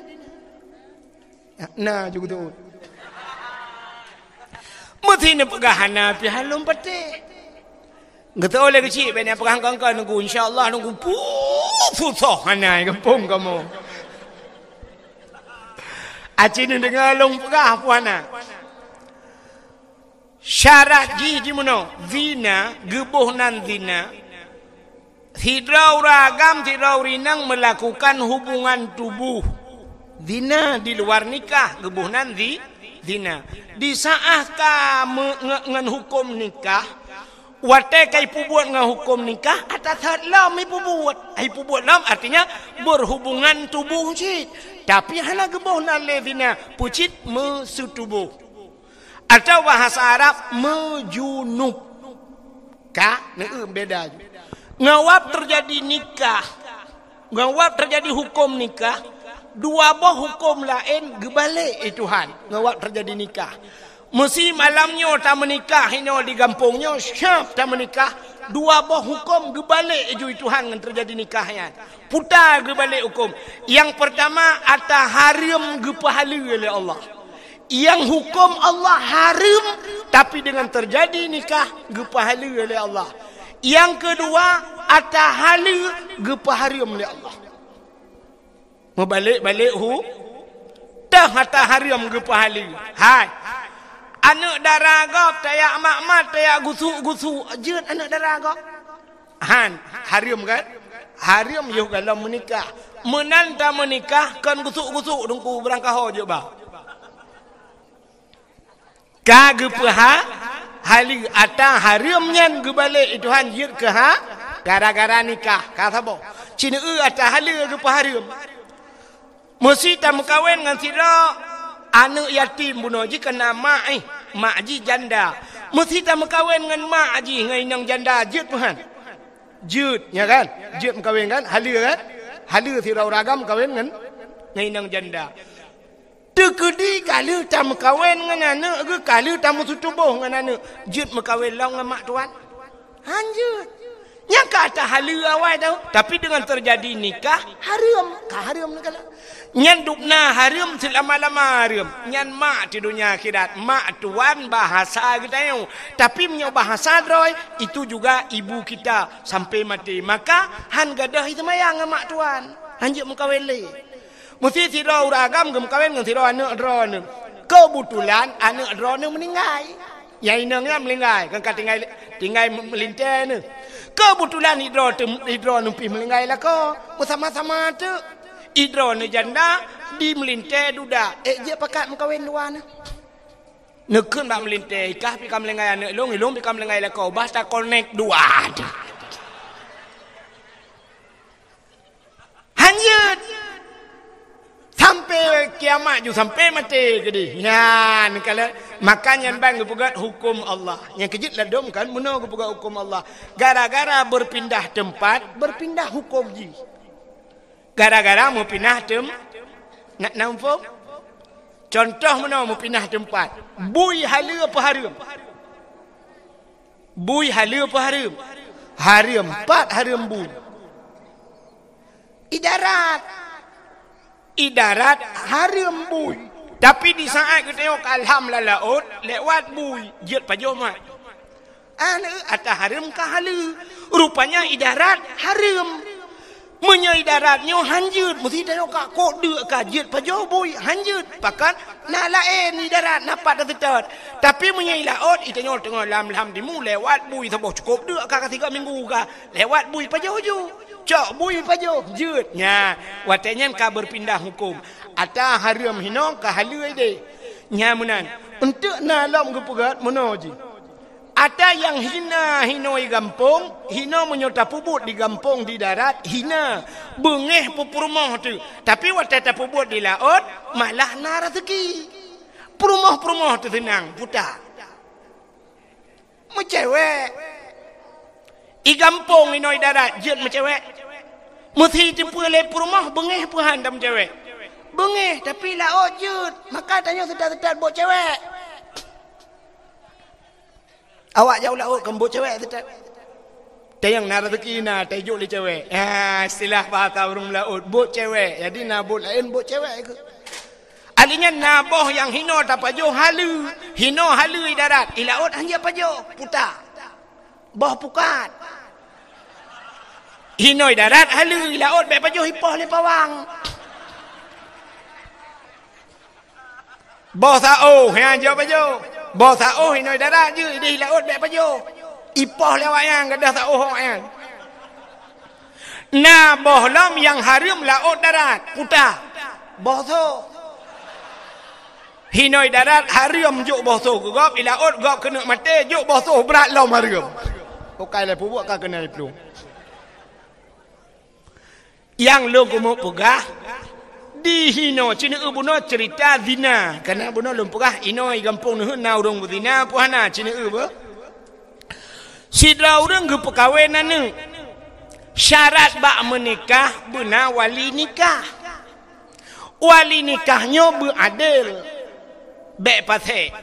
Na juga tu. Meusti neupeugah hana pih lôn patéh. Geutôh lé keuchik bèk na peugah kongkon nunggu, insya Allah nunggu pu-, pusoh hana gampông kamoe. Aci neudeungoe lôn peugah peue hana. Syarat jih jimeunoe, zina, geuboh nan zina. Sidroe ureuëng agam, sidroe ureuëng inong meulakukan hubungan tuboh. Zina di luar nikah, geuboh nan zi-, zina. Disaah ka me-, nge-, ngon huköm nikah, watée ka ipeubuet ngon huköm nikah, ata that lom ipeubuet. Ipeubuet lom artinya berhubungan tuboh cit. Tapi hana geuboh nan lé zina, peucit meuseutuboh. Atau bahasa Arab meujunub. Ka, neueu beda ju. Ngon wab teujadi nikah, ngon wab teujadi huköm nikah, dua boh huköm laén geubalek i Tuhan ngon wab teujadi nikah. Meusi malam nyoe tameunikah inoe di gampông nyoe, siab tameunikah, dua boh huköm geubalek ju i Tuhan ngon teujadi nikah nyan. Puta geubalek huköm. Nyang peurtama, ata hareuem geupeuhaleue lé Allah. Nyang huköm Allah hareuem, tapi deungon teujadi nikah geupeuhaleue lé Allah. Nyang keudua, ata haleue geupeuhareuem lé Allah. Meubalek-balek hu-, teuh ata hareuem geupeuhaleue. Hai. Aneuëk dara gob tajak mat-mat, tajak gusuk-gusuk, jeuet aneuëk dara gob. Han, hareuem kan? Hareuem yoh gohlom meunikah. Meunan tameunikah kon gusuk-gusuk teungku beurangkaho jeuet ba. Ka geupeuha-, haleue ata hareuem nyan geubalek i Tuhan jeuet keu ha gara-gara nikah. Ka saboh. Ci neueu ata haleue geupeuhareuem. Meusi tameukawen ngon sidroe aneuëk yatim bunoe jih kana mak, eh, mak jih janda. Meusi tameukawen ngon mak jih ngon inong janda, jeuet peue han? Jeuet, nya kan? Jeuet meukawen kan? Haleue kan? Haleue sidroe ureuëng agam meukawen ngon, ngon inong janda. Teukeudi ka lheueh tameukawen ngon aneuëk geuh, ka lheueh tameuseutuboh ngon aneuëk, jeuet meukawen lom ngon mak tuan? Han jeuet. Nyan ka ata haleue awai tau, tapi deungon teujadi nikah, hareuem. Ka hareuem neukalon. Nyan dubna hareuem seulama-lama hareuem. Nyan mak di dunia akhirat, mak tuan bahasa geutanyoe. Tapi meunyoe bahasa droe, itu juga ibu kita sampai mati. Maka han gadôh iseumayang ngon mak tuan. Han jeuet meukawen lé. Meusti sidroe ureuëng agam geumeukawen ngon sidroe aneuëk droeneuh. Keubeutulan aneuëk droeneuh meuninggai. Nyang inong nyan meuninggai, kon ka tinggai, tinggai meulintée neuh. Keubeutulan idroe teu-, idroeneuh pih meuninggai lakoe, beusama-sama teuk. Idroeneuh janda di meulintée duda, ék jeuet pakat meukawen dua neuh. Neukheun bak meulintée, i kah pih ka meulinggai aneuëk lôn, i lôn pih ka meulinggai lakoe, bah takonek dua teuh. Han jeuet. Sampai kiamat ju sampai maté keudeh. Nyan, kalau maka nyan ban geupeugah huköm Allah. Nyang keujeuet ladom kan, meunoe geupeugah huköm Allah. Gara-gara berpindah tempat, berpindah huköm jih. Gara-gara meupinah tem-, na, na muphom? Contoh meunoe meupinah tempat. Bui haleue peuhareuem. Bui haleue peuhareuem. Hareuem pat hareuem bui. I darat. I darat hareuem bui. Tapi di saat geutanyoe ka lham lam laôt, lewat bui, jeuet pajoh mat. Aneuëk ata hareuem ka haleue. Rupanya i darat hareuem. Meunyoe i darat nyoe han jeuet, meusti tanyoe ka kok deuk ka jeuet pajoh bui, han jeuet. Pakon na laén i darat, na pat teuseutôt. Tapi meunyoe i laôt, i tanyoe teungoh lam-lam timu lewat bui saboh cukôp deuk ka, ka sigoe minggu ka lewat bui pajoh ju. Cok bui pajoh, jeuet. Nya, watée nyan ka berpindah huköm. Ata hareuem hinoe ka haleue ideh. Nya meunan. Eunteuk na lom geupeugah meunoe jih. Ata nyang hina hinoe i gampông, hinoe meunyoe tapeubuet di gampông di darat, hina. Beungéh peupurumoh teuh. Tapi watée tapeubuet di laôt, malah na raseuki. Peurumoh-peurumoh teuh seunang, puta. Meucewek. I gampông inoe i darat jeuet meucewek. Meusi teupeue lé peurumoh beungéh peuhan tameucewek. Beungéh, tapi laôt jeuet. Maka tanyoe seutôt-seutôt bôk cewek. Awak jak u laôt kon bot cewek teutap. Tayang na rezeki na, tajok lé cewek. Ha, istilah bahasa ureuëng laôt, bot cewek. Jadi na bot laén, bot cewek keuh. Ali nyan na boh nyang hinoe tapajoh haleue, hinoe haleue i darat, i laôt hanjeuet pajoh, puta. Boh pukat. Hinoe i darat haleue, i laôt bék pajoh ipoh lé pawang. Boh saôh, nyan jeuet pajoh. Boh saôh hinoe i darat jeuet, ideh i laôt bék pajoh. Ipoh lé awaknyan, gadôh saôh awaknyan. Na boh lom nyang hareuem laôt darat, puta. Boh soe? Hinoe i darat hareuem jok boh soe keu gob, i laôt gob keuneuk maté jok boh soe brat lom hareuem. Bukai lé pubuet ka keunai plueng. Nyang lôn keumeung peugah, di hinoe, ci neueu bunoe ceurita zina. Kana bunoe lôn peugah, inoe i gampông neuheun na ureuëng beuzina, peue hana, ci neueu beuh. Sidroe ureuëng geupeukawen aneuëk. Syarat bak meunikah beuna wali nikah. Wali nikah nyoe beuadil, bék pasék.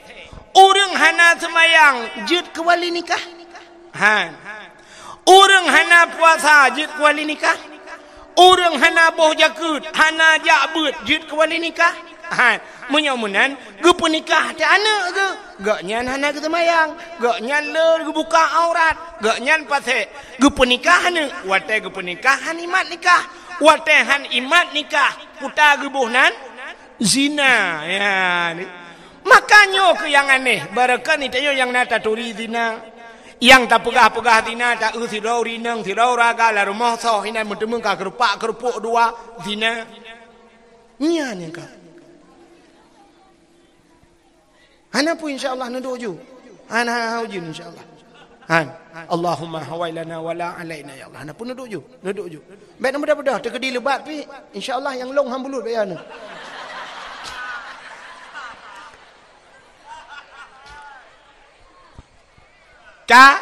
Ureuëng hana seumayang jeuet keu wali nikah? Han. Ureuëng hana puasa jeuet keu wali nikah? Ureuëng hana boh jakeuet, hana jak beuet jeuet keu wali nikah? Han. Meunyoe meunan, geupeunikah teuh aneuëk geuh, gobnyan hana geuseumayang, gobnyan le geubuka aurat, gobnyan pasék. Geupeunikah aneuëk, watée geupeunikah han imat nikah, watée han imat nikah, puta geuboh nan zina. Ya, ni. Maka nyoe keuh nyang aneh, barokon tanyoe nyang na taturi zina. Nyang tapeugah-peugah zina, taeu sidroe ureuëng inong, sidroe ureuëng agam lam rumoh soh, inan meuteumé ka keurupak-keurupuk dua, zina. Nyan nyang ka. Hana peue, insya Allah, neuduek ju. Hana, hana ujeuen, insya Allah. Han. Allahumma hawailana wala alaina, ya Allah. Hana peue, neuduek ju. Neuduek ju. Bék na mudah-mudah, teukeudi leubat pih. Insya Allah, nyang lông han bulut baya nyoe. Ka?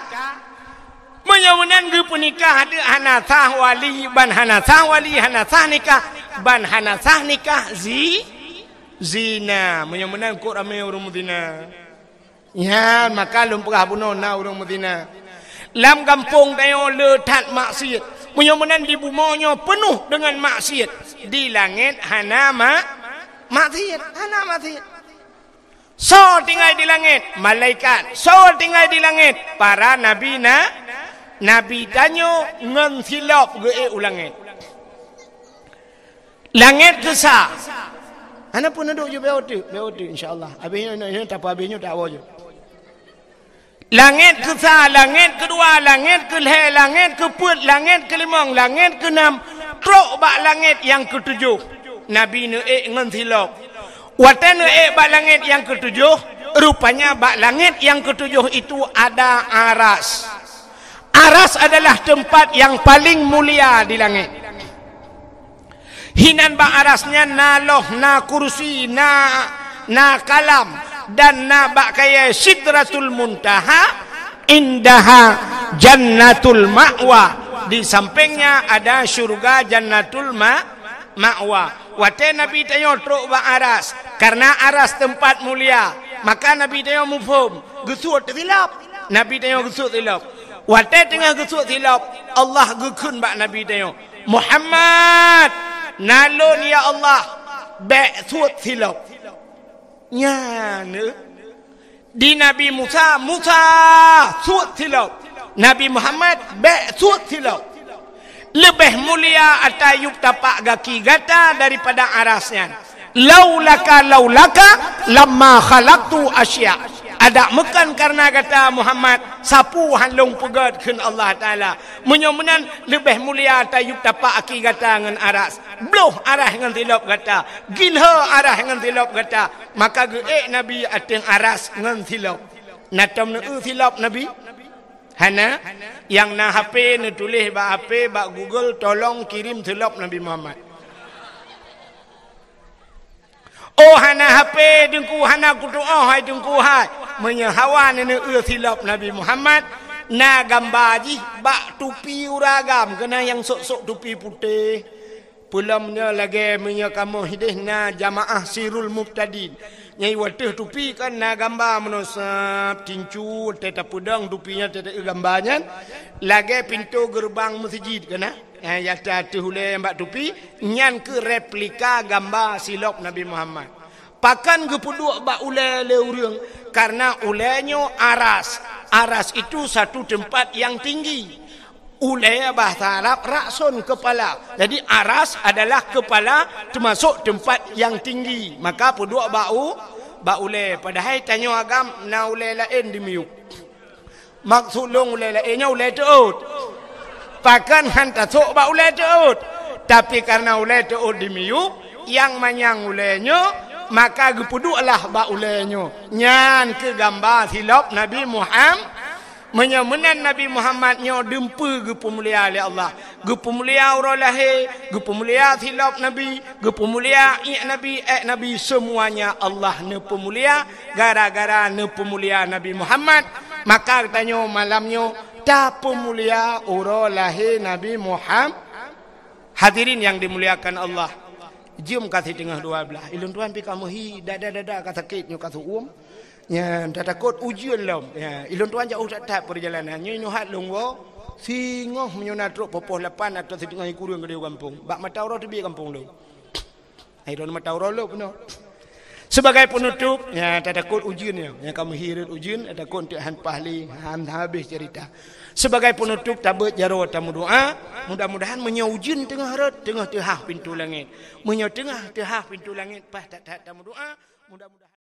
Meunyoe meunan geupeunikah deuek hana sah wali, ban hana sah wali, hana sah nikah, ban hana sah nikah zi-, zina. Meunyoe meunan kok ramé ureuëng meuzina. Nyan, maka lôn peugah bunoe na ureuëng meuzina. Lam gampông tanyoe le that maksiet. Meunyoe meunan di bumoe nyoe peunoh deungon maksiet. Di langét hana ma-, maksiet. Hana maksiet. Soe tinggai di langét? Malaikat. Soe tinggai di langét? Para nabi na-, nabi tanyoe ngon silop geuék u langét. Langét keusa. Hana peue, neuduek ju, beuteuk, beuteuk, insya Allah. Habéh nyoe, nyoe, nyoe, tapi habéh nyoe tak awoe ju. Langét keusa, langét keudua, langét keulhée, langét keupeuet, langét keulimong, langét keunam, trok bak langét nyang keutujoh. Nabi neuék ngon silop. Watée neuék bak langét nyang keutujoh, rupanya bak langét nyang keutujoh itu ada aras. Aras adalah tempat yang paling mulia di langét. Hinan bak aras nyan na loh, na kursi, na, na kalam, dan na bak kayée Sidratul Muntaha, indaha Jannatul Ma'wa. Di sampingnya ada syurga Jannatul Ma-, Ma'wa. Watée Nabi tanyoe trok bak aras, karena aras tempat mulia, maka Nabi tanyoe muphom, geusuet silop. Nabi tanyoe geusuet silop. Watée teungoh geusuet silop, Allah geukheun bak Nabi tanyoe, "Muhammad, na lôn ya Allah, bék suet silop." Nyan, eh. Di Nabi Musa, "Musa, suet silop." Nabi Muhammad, "Bék suet silop." Leubeh mulia ata yup tapak gaki gata daripada aras nyan. "Laulaka, laulaka, lamma khalaqtu asya." Adak meukan karena gata Muhammad, sapeue han lôn peugét kheun Allah Taala. Meunyoe meunan leubeh mulia ata yup tapak gaki gata ngon aras. Bloh aras ngon silop gata, gilho aras ngon silop gata. Maka geuék Nabi ateueng aras ngon silop. Na tom neueu silop Nabi? Hana? Nyang na H P neutuléh bak H P, bak Google, "Tolong kirim silop Nabi Muhammad." Oh, hana H P Teungku, hana kutuoh hai Teungku hai. Meunyoe hawa neueu silop Nabi Muhammad, na gamba jih bak tupi ureueng agam, keunan nyang sok-sok tupi putéh. Peulom nyoe lagée meunyoe kamoe hideh na jamaah Sirul Mubtadin. Nyang watèe tupi kan na gamba meunoe sab, tincu, watèe tapeudong tupi nyan, watèe gamba nyan, lagèe pintoe geureubang meuseujid kan na. Eh, nyata ateueh ulèe nyang bak tupi, nyan keuh replika gamba silop Nabi Muhammad. Pakon geupeuduek bak ulèe lé ureueng? Karena ulèe nyoe aras. Aras itu satu tempat yang tinggi. Ulèe bahasa Arab ra'sun, kepala. Jadi aras adalah kepala, termasuk tempat yang tinggi. Maka peuduek bak u-, bak ulèe. Padahai tanyoe agam na ulèe laén di miyueb. Maksud lôn ulèe laén nyoe ulèe teuôt. Pakon han tasôk bak ulèe teuôt. Tapi karena ulèe teuôt di miyueb, nyang manyang ulèe nyoe, maka geupeudueklah bak ulèe nyoe. Nyan keuh gamba silop Nabi Muham-, Meunyoe meunan Nabi Muhammad nyoe dumpeue geupeumulia lé Allah. Geupeumulia uroe lahé, geupeumulia silop Nabi, geupeumulia iék Nabi, ék Nabi, seumuanya Allah neupeumulia gara-gara neupeumulia Nabi Muhammad. Maka geutanyoe malam nyoe tapeumulia uroe lahé Nabi Muham-, Hadirin yang dimuliakan Allah, jeuem ka siteungoh dua blah. Ilôn tuan pih ka meuhi, dada-dada ka sakét nyoe ka seuuem. Nyan, tatakot ujeuen lom. Ya, ilôn tuan jauh that-that peurjalanan. Nyoe nyoe hat lôn woe, singoh meunyoe na trok poh-poh lapan atau siteungoh sikureueng keudéh gampông. Bak mata uroe teubiet gampông lôn. Hai droeneuh mata uroe lôn peunoh. Sebagai penutup, ya, tatakot ujeuen nyoe. Nyang ka meuhi rot ujeuen, tatakot teuk han paih lé, han habéh cerita. Sebagai penutup, tabeuet jaroe tameudoa. Mudah-mudahan meunyoe ujeuen teungoh rot, teungoh teuhah pintoe langét. Meunyoe teungoh teuhah pintoe langét, paih that-that tameudoa. Mudah-mudahan